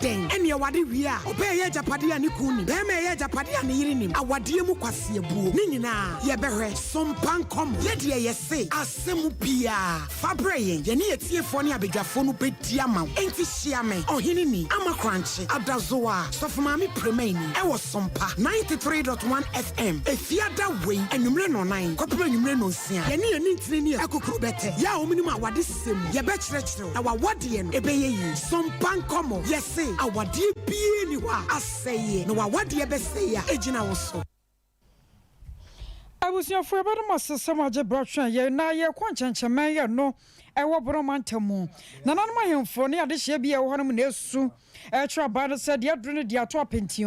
Dɛn? Ɛnneɛ wade wie a, ɔbaa ɛyɛ agyapadeɛ a ne kunu nim, barima ɛyɛ agyapadeɛ a ne yere nim, awadeɛ mu kwaseabuo, ne nyinaa, yɛbɛhwɛ. So mpa nkɔmmɔ. Yɛ deɛ yɛse, asɛm biara, fa brɛ yɛn, yɛne atiefoɔ ne abadwafoɔ no bɛdi ama wo. Enti hyia me, Ɔheneni, Ama Korankye, Adazoa, Sɔfo Maame Premaini, ɛwɔ Sompa 93.1 FM, Efiada wei, anwummere nnɔnnan kɔpem anwummere nnɔnsia. Yɛne yɛn nintini ne akukuru bɛtɛ, yɛ a wɔnim awade sɛm mu, yɛbɛkyerɛkyerɛ wo, na w'awadeɛ no, ɛbɛyɛ yie. Sompa nkɔmɔ, yɛse awadeɛ biaa nni hɔ a asɛeɛ, na w'awadeɛ bɛsɛe a, ɛgyina wo so.
Abusuafo yɛbɛda mo ase sɛ moagye berɛ atwɛn yɛn na yɛrekɔ nkyɛnkyɛmɛn yɛ no ɛwɔ Bono mantam mu. Nananom ahemfo ne adehyeɛ bi a ɛwɔ hɔnom na ɛsu ɛrekyerɛ aban no sɛ deɛ aduru no deɛ ato apɛnti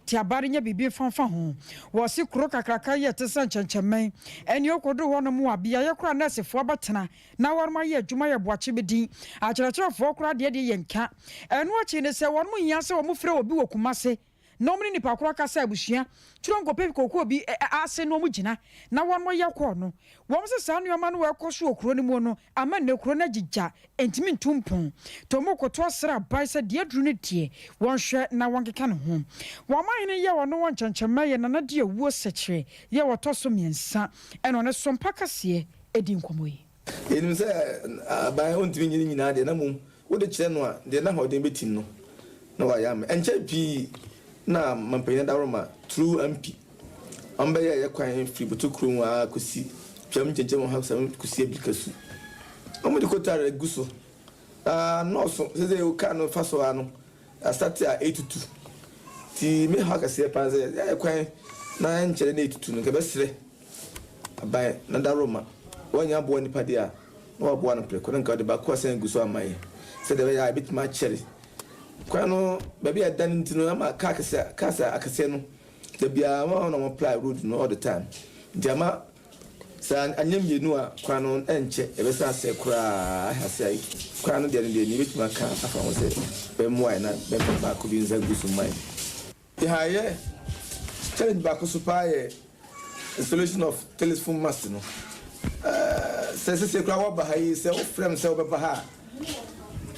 nti aban no nyɛ biribi mfa mfa ho. Wɔse kuro kakraka yi a ɛte sɛ nkyɛnkyɛmɛn ɛne ɔkɔduru hɔnom a beaeɛ koraa a nɛɛsefoɔ abɛtena na wɔnom ayɛ adwuma yɛ boakye bɛdin akyerɛkyerɛfoɔ koraa deɛ deɛ yɛnka. Ɛno akyi ne sɛ wɔnom hia sɛ wɔn frɛ obi wɔ Kumase na wɔn ne nipa korɔ kasa abusua twerɛ nkɔpɛ kookoo bi ase na wɔn gyina na wɔnom yɛ kɔɔ no. Wɔn se saa nnoɔma no ɛkɔ so wɔ kuro no mu no ama nnɛ kuro no agyigya ɛntumi ntu mpɔn. Nti wɔn koto asrɛ aban sɛ deɛ aduru no deɛ wɔnhwɛ na wɔnkeka ne ho. Wɔn ahene yɛ ɔno wɔ nkyɛnkyɛmma yɛ Nana Diawuo Sɛkyerɛ yɛ ɔtɔ so mmiɛnsa ɛna ɔne Sompa Kaseɛ di nkɔmmɔ yi.
Yɛnim sɛ aban ɔntumi nyɛ ne nyinaa deɛ na mmom. Wode kyerɛ no a, deɛ n'ahoɔden bɛtim no na wayɛ ama. Ɛnkyɛre pii na Mampanyin Adaworoma through MP wɔbɛyɛɛ yɛ kwan firi Botokuro mu ara kɔsi Twam nkyɛnkyɛn mu ha kɔsi Abirikasu. Wɔde kotare agu so. Na nnɔɔso, seesei wo kaa no fa so ara no, asate a ɛretutu. Nti me haw kɛseɛ paa ne sɛ yɛayɛ kwan na ɛnkyɛre na ɛretutu no, nka ɛbɛsrɛ aban na dawuroma wɔanya aboa nipa deɛ a na waboa no prɛko na nka ɔde baako asan agu so ama yɛ sɛdeɛ ɛbɛyɛ a ɛbɛtumi akyɛre kwan no baabi a ɛda no nti no ama kaa kɛseɛ cars akɛseɛ no da biara wɔn na wɔn ply road no all the time nti ama sɛ anyɛ mmienu a kwan no ɛnkyɛ ɛbɛsan asɛe koraa ahɛ ase ayi kwan no deɛ no deɛ nea ɛbɛtumi aka afa ho sɛ bɛmmoa yɛ na bɛmfa baako bi nsa gu so mma yɛ. Yɛayɛ challenge baako so paa yɛ installation of telephone mast no. Sɛ sese koraa wɔba ha yi sɛ wofrɛ me sɛ wobɛba ha a,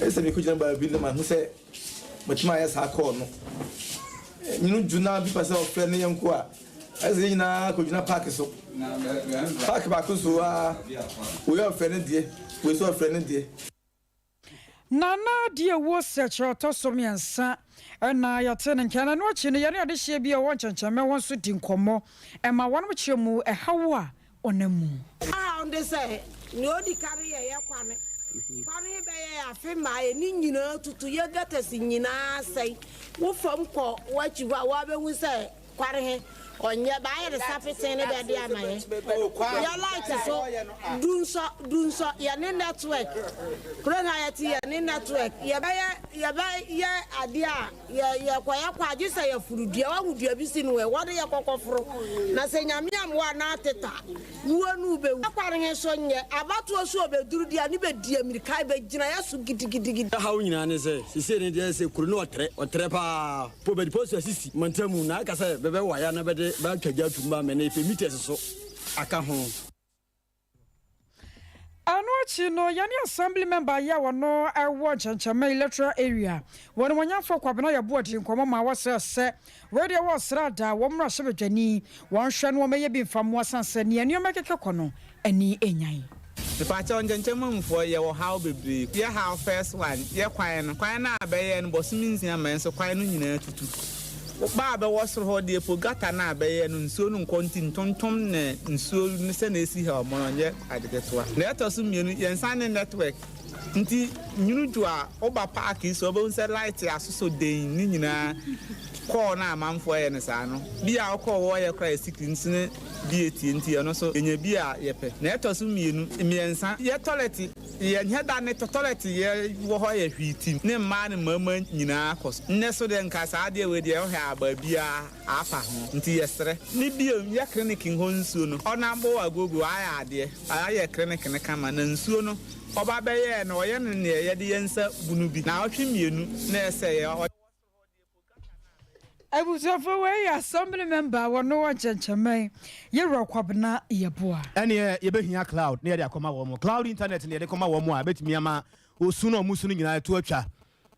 ɛsɛ sɛ mekɔgyina baabi na mahu sɛ matumi ayɛ saa call no. Nyino dwo na bi pɛ sɛ ɔfrɛ ne yɛnko a, ɛsɛ sɛ yɛn nyinaa kɔgyina park so. Park baako so a, wei ɔfrɛ ne deɛ, wei nso ɔfrɛ ne deɛ.
Nana Diawuo Sɛkyerɛ ɔtɔ so mmiɛnsa na yɛte ne nka. Na ɛno akyi no, yɛne adehyeɛ bi a ɔwɔ nkyɛnkyɛnmɛ hɔ nso di nkɔmmɔ ma wɔnom kyerɛ mu ɛhaw a ɔnam mu.
Ɔhaw ne sɛ, nea odi kan yɛ yɛ kwane. Kwane he bɛyɛ afe ma yɛ ne nyinaa tutu, yɛ gutters nyinaa asɛe. Wo fam kɔ w'akyi hɔ a, woabehu sɛ Kwar he, ɔnnyɛ, bɛayɛ no sapetsee ne bɛde ama hɛn. Yɛ light so dunsɔ dunsɔ, yɛne network. Kurom ha yɛtse yɛne network. Yɛbɛyɛ yɛbɛyɛ adeɛ a, yɛ yɛkɔ yɛkɔ a, gye sɛ yɛforo dua. Woahu dua bi si no ɛ? Hɔ ne yɛkɔkɔforo. Na sɛ Nyame ammoa a na ateta. Wuo no wobɛwu. Kwan he so nyɛ abatoɔ so obeduru deɛ a ne bɛdi amirika bɛgyina yɛ so gidigidigidi.
Yɛ haw nyinaa ne sɛ sesei no deɛ sɛ kuro no ɔtrɛ ɔtrɛ paa po bɛde post asisi mantamu na aka sɛ bɛbɛ waya na bɛde bɛatwa gya atum ba mɛne pɛ meters so aka ho.
Ɛno akyi no, yɛne Assembly Member yi a ɔno wɔ Nkyɛnkyɛmma Electoral Area, wɔ Animuonyamfoɔ Kwabena Yeboah dii nkɔmmɔ maa wɔsrɛɛ sɛ wei deɛ wɔ sradaa wɔn mmarahyɛbadwani, wɔnhwɛ na wɔmmɛyɛ bi mfa mmoa sane sɛ nea nneɛma rekeka kɔ no ani nnyan.
Mepakyɛw nkyɛnkyɛmma mu foɔ yɛ wɔ haw bebree yɛ haw first one yɛ kwan no kwan no a bɛyɛɛ no bɔsome nsia ma nso kwan no nyinaa tutu wo ba a bɛwɔ soro hɔ deɛ po gutter no a bɛyɛɛ no nsuo no nkɔ nti ntontom ne nsuo no sɛnea esi ha ɔmo no nyɛ ade ketewa na ɛtɔ so mmienu yɛn san ne network Nti nwunu dwo a woba park yi so a wobɛhu sɛ light asosɔ den ne nyinaa kɔɔ no a amanfoɔ yɛ no saa no bi a wokɔɔ wɔyɛ koraa yɛ secret nso ne bi etie nti ɛno so yɛnya bi a yɛpɛ na ɛtɔ so mmienu mmiɛnsa yɛ toilet yɛ nyɛ da ne toilet yɛ wɔ hɔ yɛ hwii tim ne mmaa ne mmarima nyinaa kɔ so nnɛ so deɛ nka saa adeɛ wei deɛ wohwɛ a baabiara afa ho nti yɛsrɛ ne bio yɛ clinic hɔ nsuo no ɔnabo agogo ayɛ adeɛ ayɛ clinic no kama na nsuo no Ɔba bɛyɛɛ no, ɔyɛ no neɛ yɛde yɛn nsa bunu bi, naawɔtwe mmienu na ɛsɛeɛ, ɔyɛ.
Abusuafoɔ wei yɛ assembly member a wɔno wɔ nkyɛnkyɛmɛn Yewura Kwabena Yeboah.
Ɛneɛ yɛbɛhia cloud na yɛde akɔma wɔn. Cloud internet na yɛde kɔma wɔn a ɛbɛtumi ama osu no a wɔsu no nyinaa ɛto atwa.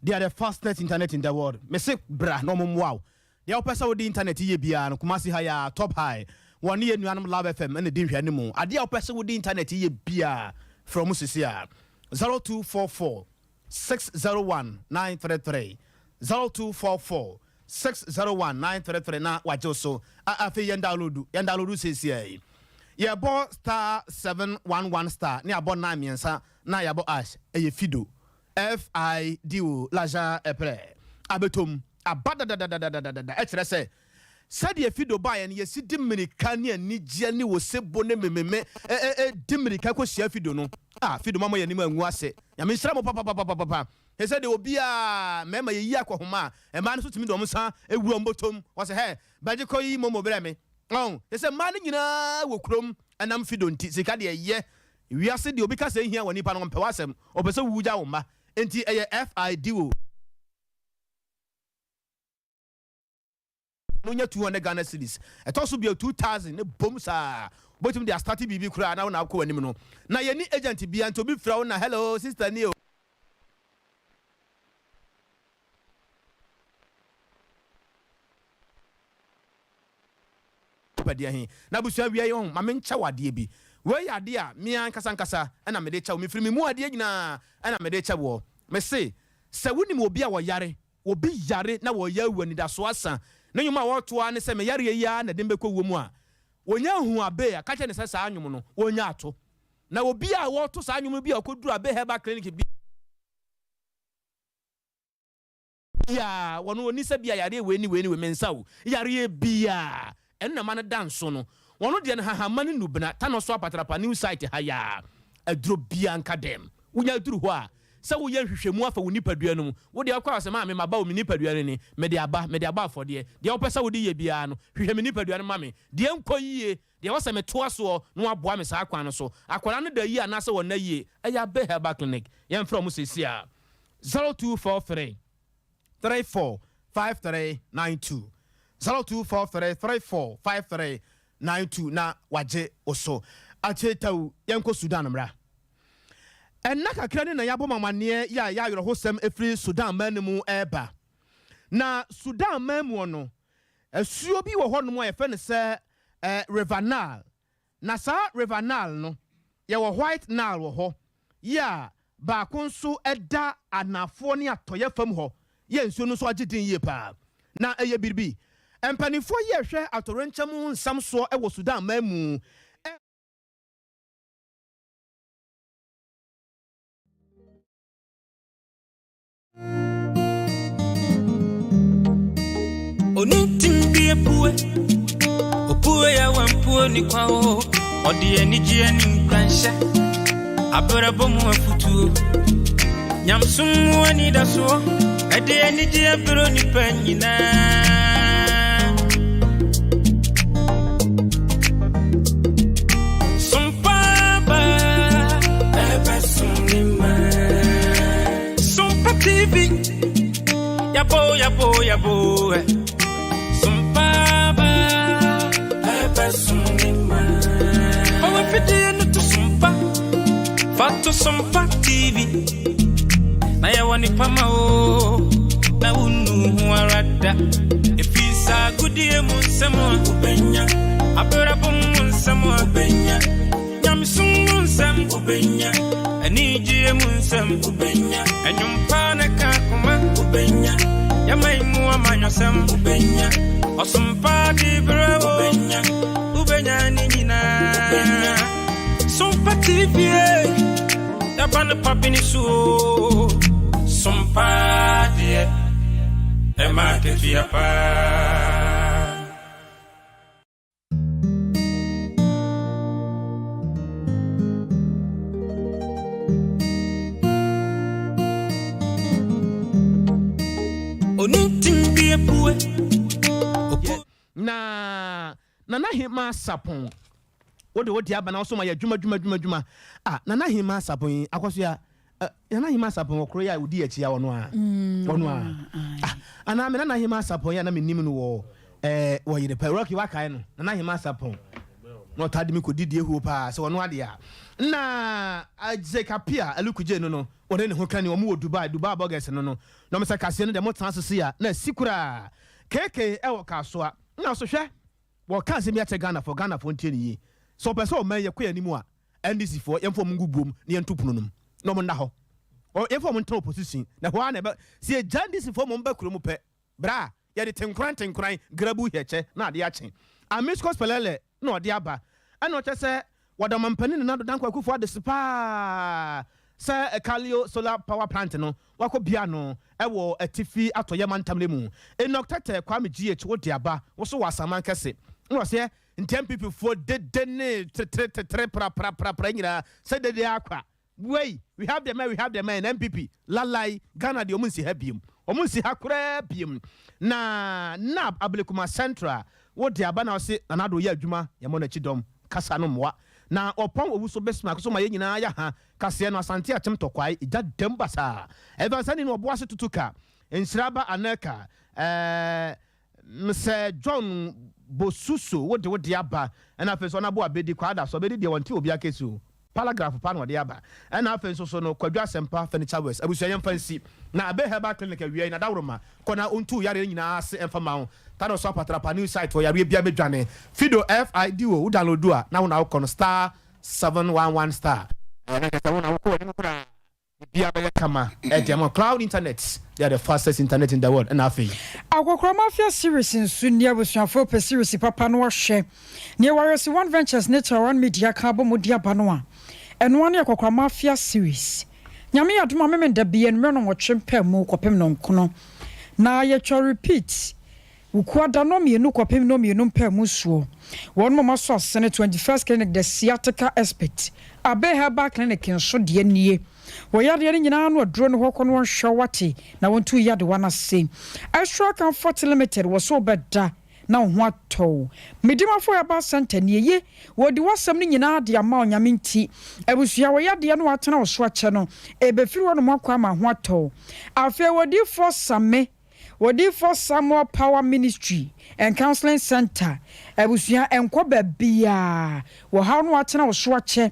They are the fastest internet in the world. Mese bra na wɔn mmoa wo. Deɛ wopɛ sɛ wode internet yɛ biara no, Kumasi ha yi ara, Top High, wɔne yɛn nuanom Love FM na ɛdi nhwɛanimu. Adeɛ a wopɛ sɛ wode internet yɛ biara, frɛ wɔn seesei ara, 0244 601 933, 0244 601 933 na wɔagye wo so. A Afei yɛn download, yɛn download seesei ara yi. Yɛbɔ star 711 star ne abɔ 9 mmiɛnsa na yɛabɔ ash, ɛyɛ Fido. FIDO L'argent est prêt abɛtɔ mu aba dadadadadadada ɛkyerɛ sɛ sɛdeɛ Fido baeɛ no yɛsi de mmirika ne anigyeɛ ne osebo ne mememe di mmirika kɔhyia Fido no ah Fido moama yɛn anim angu ase Nyame nhyira mo papapapapapa hwɛ sɛdeɛ obiara mmarima yɛyi akɔhoma a mmaa no nso tumi de wɔn nsa wura wɔn bɔtɔm wɔsɛ hɛ bɛgye kɔ yi momo brɛ me ɔn kyerɛ sɛ mmaa no nyinaa wɔ kurom ɛnam Fido nti sika deɛ ɛyɛ Wiase deɛ obi ka sɛ ehia wɔ nipa no ɔmpɛ w'asɛm ɔpɛ sɛ wugya wo mma nti ɛyɛ FIDO. No nya 200 Ghana cedis ɛtɔ so bio 2000 ne bom saa wobɛtumi de astarte biribi koraa na wo na akɔ w'anim no na yɛnni agent bia nti obi frɛ wo na hello sister ni o. Wopɛ deɛ he? Na abusua wia yi ho, ma menkyɛ wo adeɛ bi. Wei yɛ adeɛ a me ankasa ankasa na mede kyɛ wo. Mefiri me mu adeɛ nyinaa na mede kyɛ woɔ. Mese, sɛ wonim obi a ɔyare, obi yare na ɔreyɛ awu, anidasoɔ asa, ne nnwom a ɔreto ara ne sɛ, Me yareɛ yi ara na ɛde me bɛkɔ wuo mu a, ɔnya nhuu Abbey a, ka kyerɛ no sɛ saa nnwom no, ɔnnya ato. Na obi a ɔreto saa nnwom no bi a ɔkɔduru Abbey Herbal Clinic bi, biaa, wɔn ɔni sɛ bia yareɛ wei ne wei ne wei, mensa o, yareɛ biaa, ɛno na ɛma no da nso no, wɔn deɛ no hahamma ne nubena, tanɔ so apatrapa, new site ha yaa, aduro biaa nka dɛm, wonya duru hɔ a, sɛ woyɛ nhwehwɛmu afa wo nipadua no mu, wo deɛ wokɔ a sɛ maame maba o, me nipadua no ni, mede aba, mede abɔ afɔdeɛ, deɛ wopɛ sɛ wode yɛ biaa no, hwehwɛ me nipadua no ma me, deɛ nkɔ yie, deɛ ɛwɔ sɛ metoa soɔ na wɔaboa me saa kwan no so. Akwadaa no da yie anaasɛ wɔnna yie? Ɛyɛ Abbey Herbal Clinic. Yɛmfrɛ wɔn seesei ara. 0243 34 5392 0243 34 5392 na wagye wo so. Akyire tau, yɛnkɔ Sudan mmra. Ɛnna kakra ni na yɛabɔ mo amanneɛ yɛ a ɛyɛ awerɛhosɛm ɛfiri Sudan man no mu reba. Na Sudan man muɔ no, Asuo bi wɔ hɔnom a yɛfrɛ no sɛ River Nile. Na saa River Nile no, yɛwɔ White Nile wɔ hɔ, yɛ a baako nso da anaafoɔ ne atɔeɛ fam hɔ, yɛ nsuo no nso agye din yie paa. Na ɛyɛ biribi. Mpanimfoɔ yi a ɛhwɛ atoyerɛnkyɛm ho nsɛm soɔ wɔ Sudan man mu,
Sompa TV, yabo yabo yabo, Sompa ba, ebe sumima. Owe fidi no to sompa, fato sompa TV. Na ya wani pama o, na unu ho arada. Efisa gudie mu nsɛm a wobɛnya, abrabɔ mu nsɛm a wobɛnya. Nyamesom mu nsɛm wobɛnya, anigyeɛ mu nsɛm wobɛnya, ɛnwom pa ne ka koma wobɛnya, yɛma yi mu amanyɔsɛm wobɛnya, ɔsom pa de berɛ wobɛnya, wobɛnya ne nyinaa. Sompa TV, yɛba no pa bi ne so o. Sompa deɛ, ɛma akatua paa.
Na Nana Hemaa Sapon, wode wo deɛ aba na wo so ma yɛ adwuma adwuma adwuma adwuma. Ah, Nana Hemaa Sapon yi, akɔso ya. Eh, Nana Hemaa Sapon wɔ koro yi a odi akyi a ɔno a. Ɔno a. Ah, anaa me Nana Hemaa Sapon yi a na menim no wɔ eh, wɔ yere pɛ. Rocky wakae no, Nana Hemaa Sapon. Na ɔtaa de me kɔdi die huo paa sɛ ɔno adeɛ a. Na Isaac Appiah Alukugye no no, ɔne ne ho kani, wɔn wɔ Dubai, Dubai Burgers no no. Na wɔn sɛ kaseɛ no deɛ motena ase sei a, na asi koraa. KK ɛwɔ Kasoa. Na so hwɛ, wɔka asɛm bi akyerɛ Ghanafoɔ, Ghanafoɔ ntie no yie. Sɛ wɔpɛ sɛ ɔman yi yɛkɔ yɛn anim a, NDC foɔ yɛmfa wɔn ngu buom na yɛnto pono no mu na wɔn nna hɔ. Ɔ yɛmfa wɔn ntena opposition na ɛhɔ ara na ɛbɛ sɛ yɛgya NDC foɔ ma wɔn ba kuro mu pɛ bra a yɛde tenkoran tenkoran grabu hɛkyɛ na adeɛ akye. Amiscos Pelele na ɔde aba ɛna ɔkyɛ sɛ wɔda ɔmampanin Nana Addo Dankwa Akufo Addo ase paa sɛ Kaleo Solar Power Plant no wakɔ bia no ɛwɔ atifi atɔeɛ mantam no mu. Enoch Tetteh Kwame GH wode aba wo so wɔ Asaman kɛse na ɔseɛ Nti NPP foɔ dede ne tetere tetere prapraprapra nyinaa sɛ dede ara kwa. Wei we have the men we have the men NPP lalai Ghana deɛ ɔmo nsi ha biom ɔmo nsi ha koraa biom na NAB Ablekuma Central wo de aba na ɔse Nana Addo yɛ adwuma yɛmmɔ n'akyi dɔm kasa no mmoa na ɔpɔn Owusu Bismarck so ma yɛn nyinaa yɛ ha kaseɛ no Asante Akyem Tɔkwae gya dam basaa Evans Ani no Ɔboase Tutuka Nhyira Ba Anelka ɛɛ Sɛ John Bosuso wo de wo de aba ɛna afei nso Ɔnabo Abedi Kwaa da so Abedi deɛ wɔnte obi akesi o Paragraph pa na ɔde aba ɛna afei nso so no Kwadwo Asɛmpa Furniture Works abusua yɛmfa nsi na Abe Herbal Clinic awia yi na Dawuroma kɔ na ɔntu wo yareɛ no nyinaa ase ɛmfa ma wo Tano so Apatrapa new site hɔ yareɛ biara bɛdwane Fido F-I-D-O wo download a na wo na wokɔ no star 711 star ɛɛ na kyerɛ sɛ wo na wokɔ w'anim koraa. Biribiara bɛyɛ kama ɛde ama cloud internet they are the fastest internet in the world ɛna afei.
Akɔkora Mafia series nso ni abusuafoɔ pɛ series papa no ahwɛ. Nea Warriors One Ventures ne Tarawan Media ka abɔ mu de aba no a, ɛno ara ne Akɔkora Mafia series. Nyame yɛ adom a Memenda bi anwummerɛ nnɔnwɔtwe mpaamu kɔpem nnɔnkono na yɛtwa repeat Wukuada nnɔnmienu kɔpem nnɔnmienu mpaamu soɔ. Wɔn moma so asene 21st Clinic The Sciatica Expert, Abe Herbal Clinic nso deɛ nie. Wɔ yadeɛ no nyinaa ano aduro no hɔ kɔ na wɔnhwɛ wo wate na wɔntu wo yadewa no ase. Extra Comfort Limited wɔ so wobɛda na wo ho atɔ wo. Medimafo Herbal Centre nie ye wɔdi w'asɛm no nyinaa de ama wo Nyame nti abusua wɔ yadeɛ no atena wo so akyɛ no ɛbɛfiri hɔ nom akɔ ama ho atɔ wo. Afei odiyifoɔ Same Odiyifoɔ Samuel Power Ministry and Counseling Center abusua nkɔ baabiara wɔhaw no atena wo so akyɛ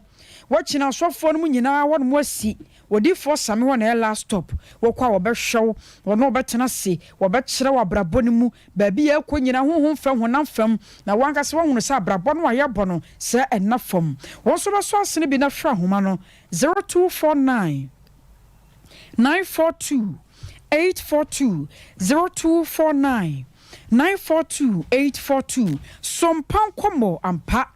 Woakyini asɔfoɔ no mu nyinaa hɔ nom asi Odiyifoɔ Same hɔ na ɛyɛ last stop Wokɔ a wɔbɛhwɛ wo wɔne wo bɛtena ase wɔbɛkyerɛ wo abrabɔ no mu baabi a ɛrekɔ nyinaa honhom fam honam fam na wo ankasa woahunu sɛ abrabɔ no a yɛbɔ no sɛ ɛnna fam Wo nso bɛsɔ asene bi na frɛ ahoma no 0249 942 842 0249 942 842 Sompa nkɔmmɔ ampa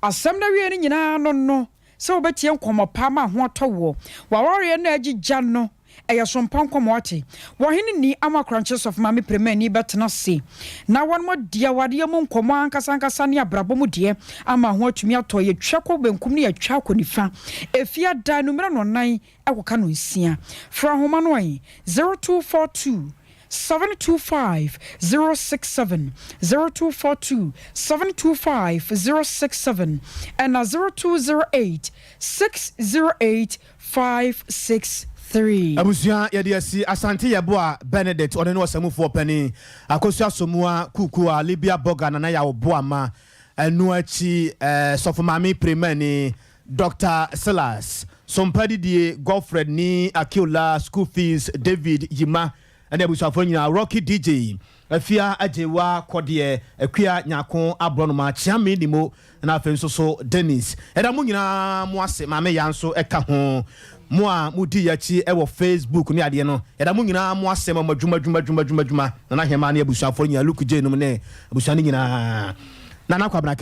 Asɛm no awiei no nyinaa no no sɛ wobɛtie nkɔmmɔ pa ama ho atɔ woɔ W'awareɛ no a agyigya no ɛyɛ sompa nkɔmmɔ wate Wɔhene nni ama Korankye Sɔfo Maame Premani bɛtena ase na wɔnom adi awareɛ mu nkɔmmɔ ankasa ankasa ne abrabɔ mu deɛ ama ho atumi atɔ Yɛtwa kɔ benkum ne yɛtwa kɔ nifa Efie ada anummerɛ nnɔnnan ɛkɔka nonsia. Frɛ ahoma no ɛ, 0242 725 067, 0242 725 067, ɛna 0208 608 563.
Abusua yɛde asi Asante Yeboah Benedict ɔne ne ɔsamufoɔ panin Akosua Somuah Kukuah Libya Boga Nana Yaw Boamah ɛno akyi Sɔfo Maame Premani Dɔkta Silas, Sompa Didie, Godfred Nii Akiola, School Fees, David Yima ne abusuafoɔ nyinaa, Rocky DJ, Afia Agyewa Kɔdeɛ, Akua Nyarko Aborɔnoma, Kyeame Nimo na afei nso so Dennis. Yɛda mo nyinaa mo ase, Maame Yaa nso ka ho. Mo a modi yɛn akyi wɔ Facebook ne adeɛ no, yɛda mo nyinaa mo ase ma mo adwuma adwuma adwuma adwuma adwuma. Nana Hemaa ne abusuafoɔ nyinaa, Luke J nom ne abusua no nyinaa. Nana Kwabena.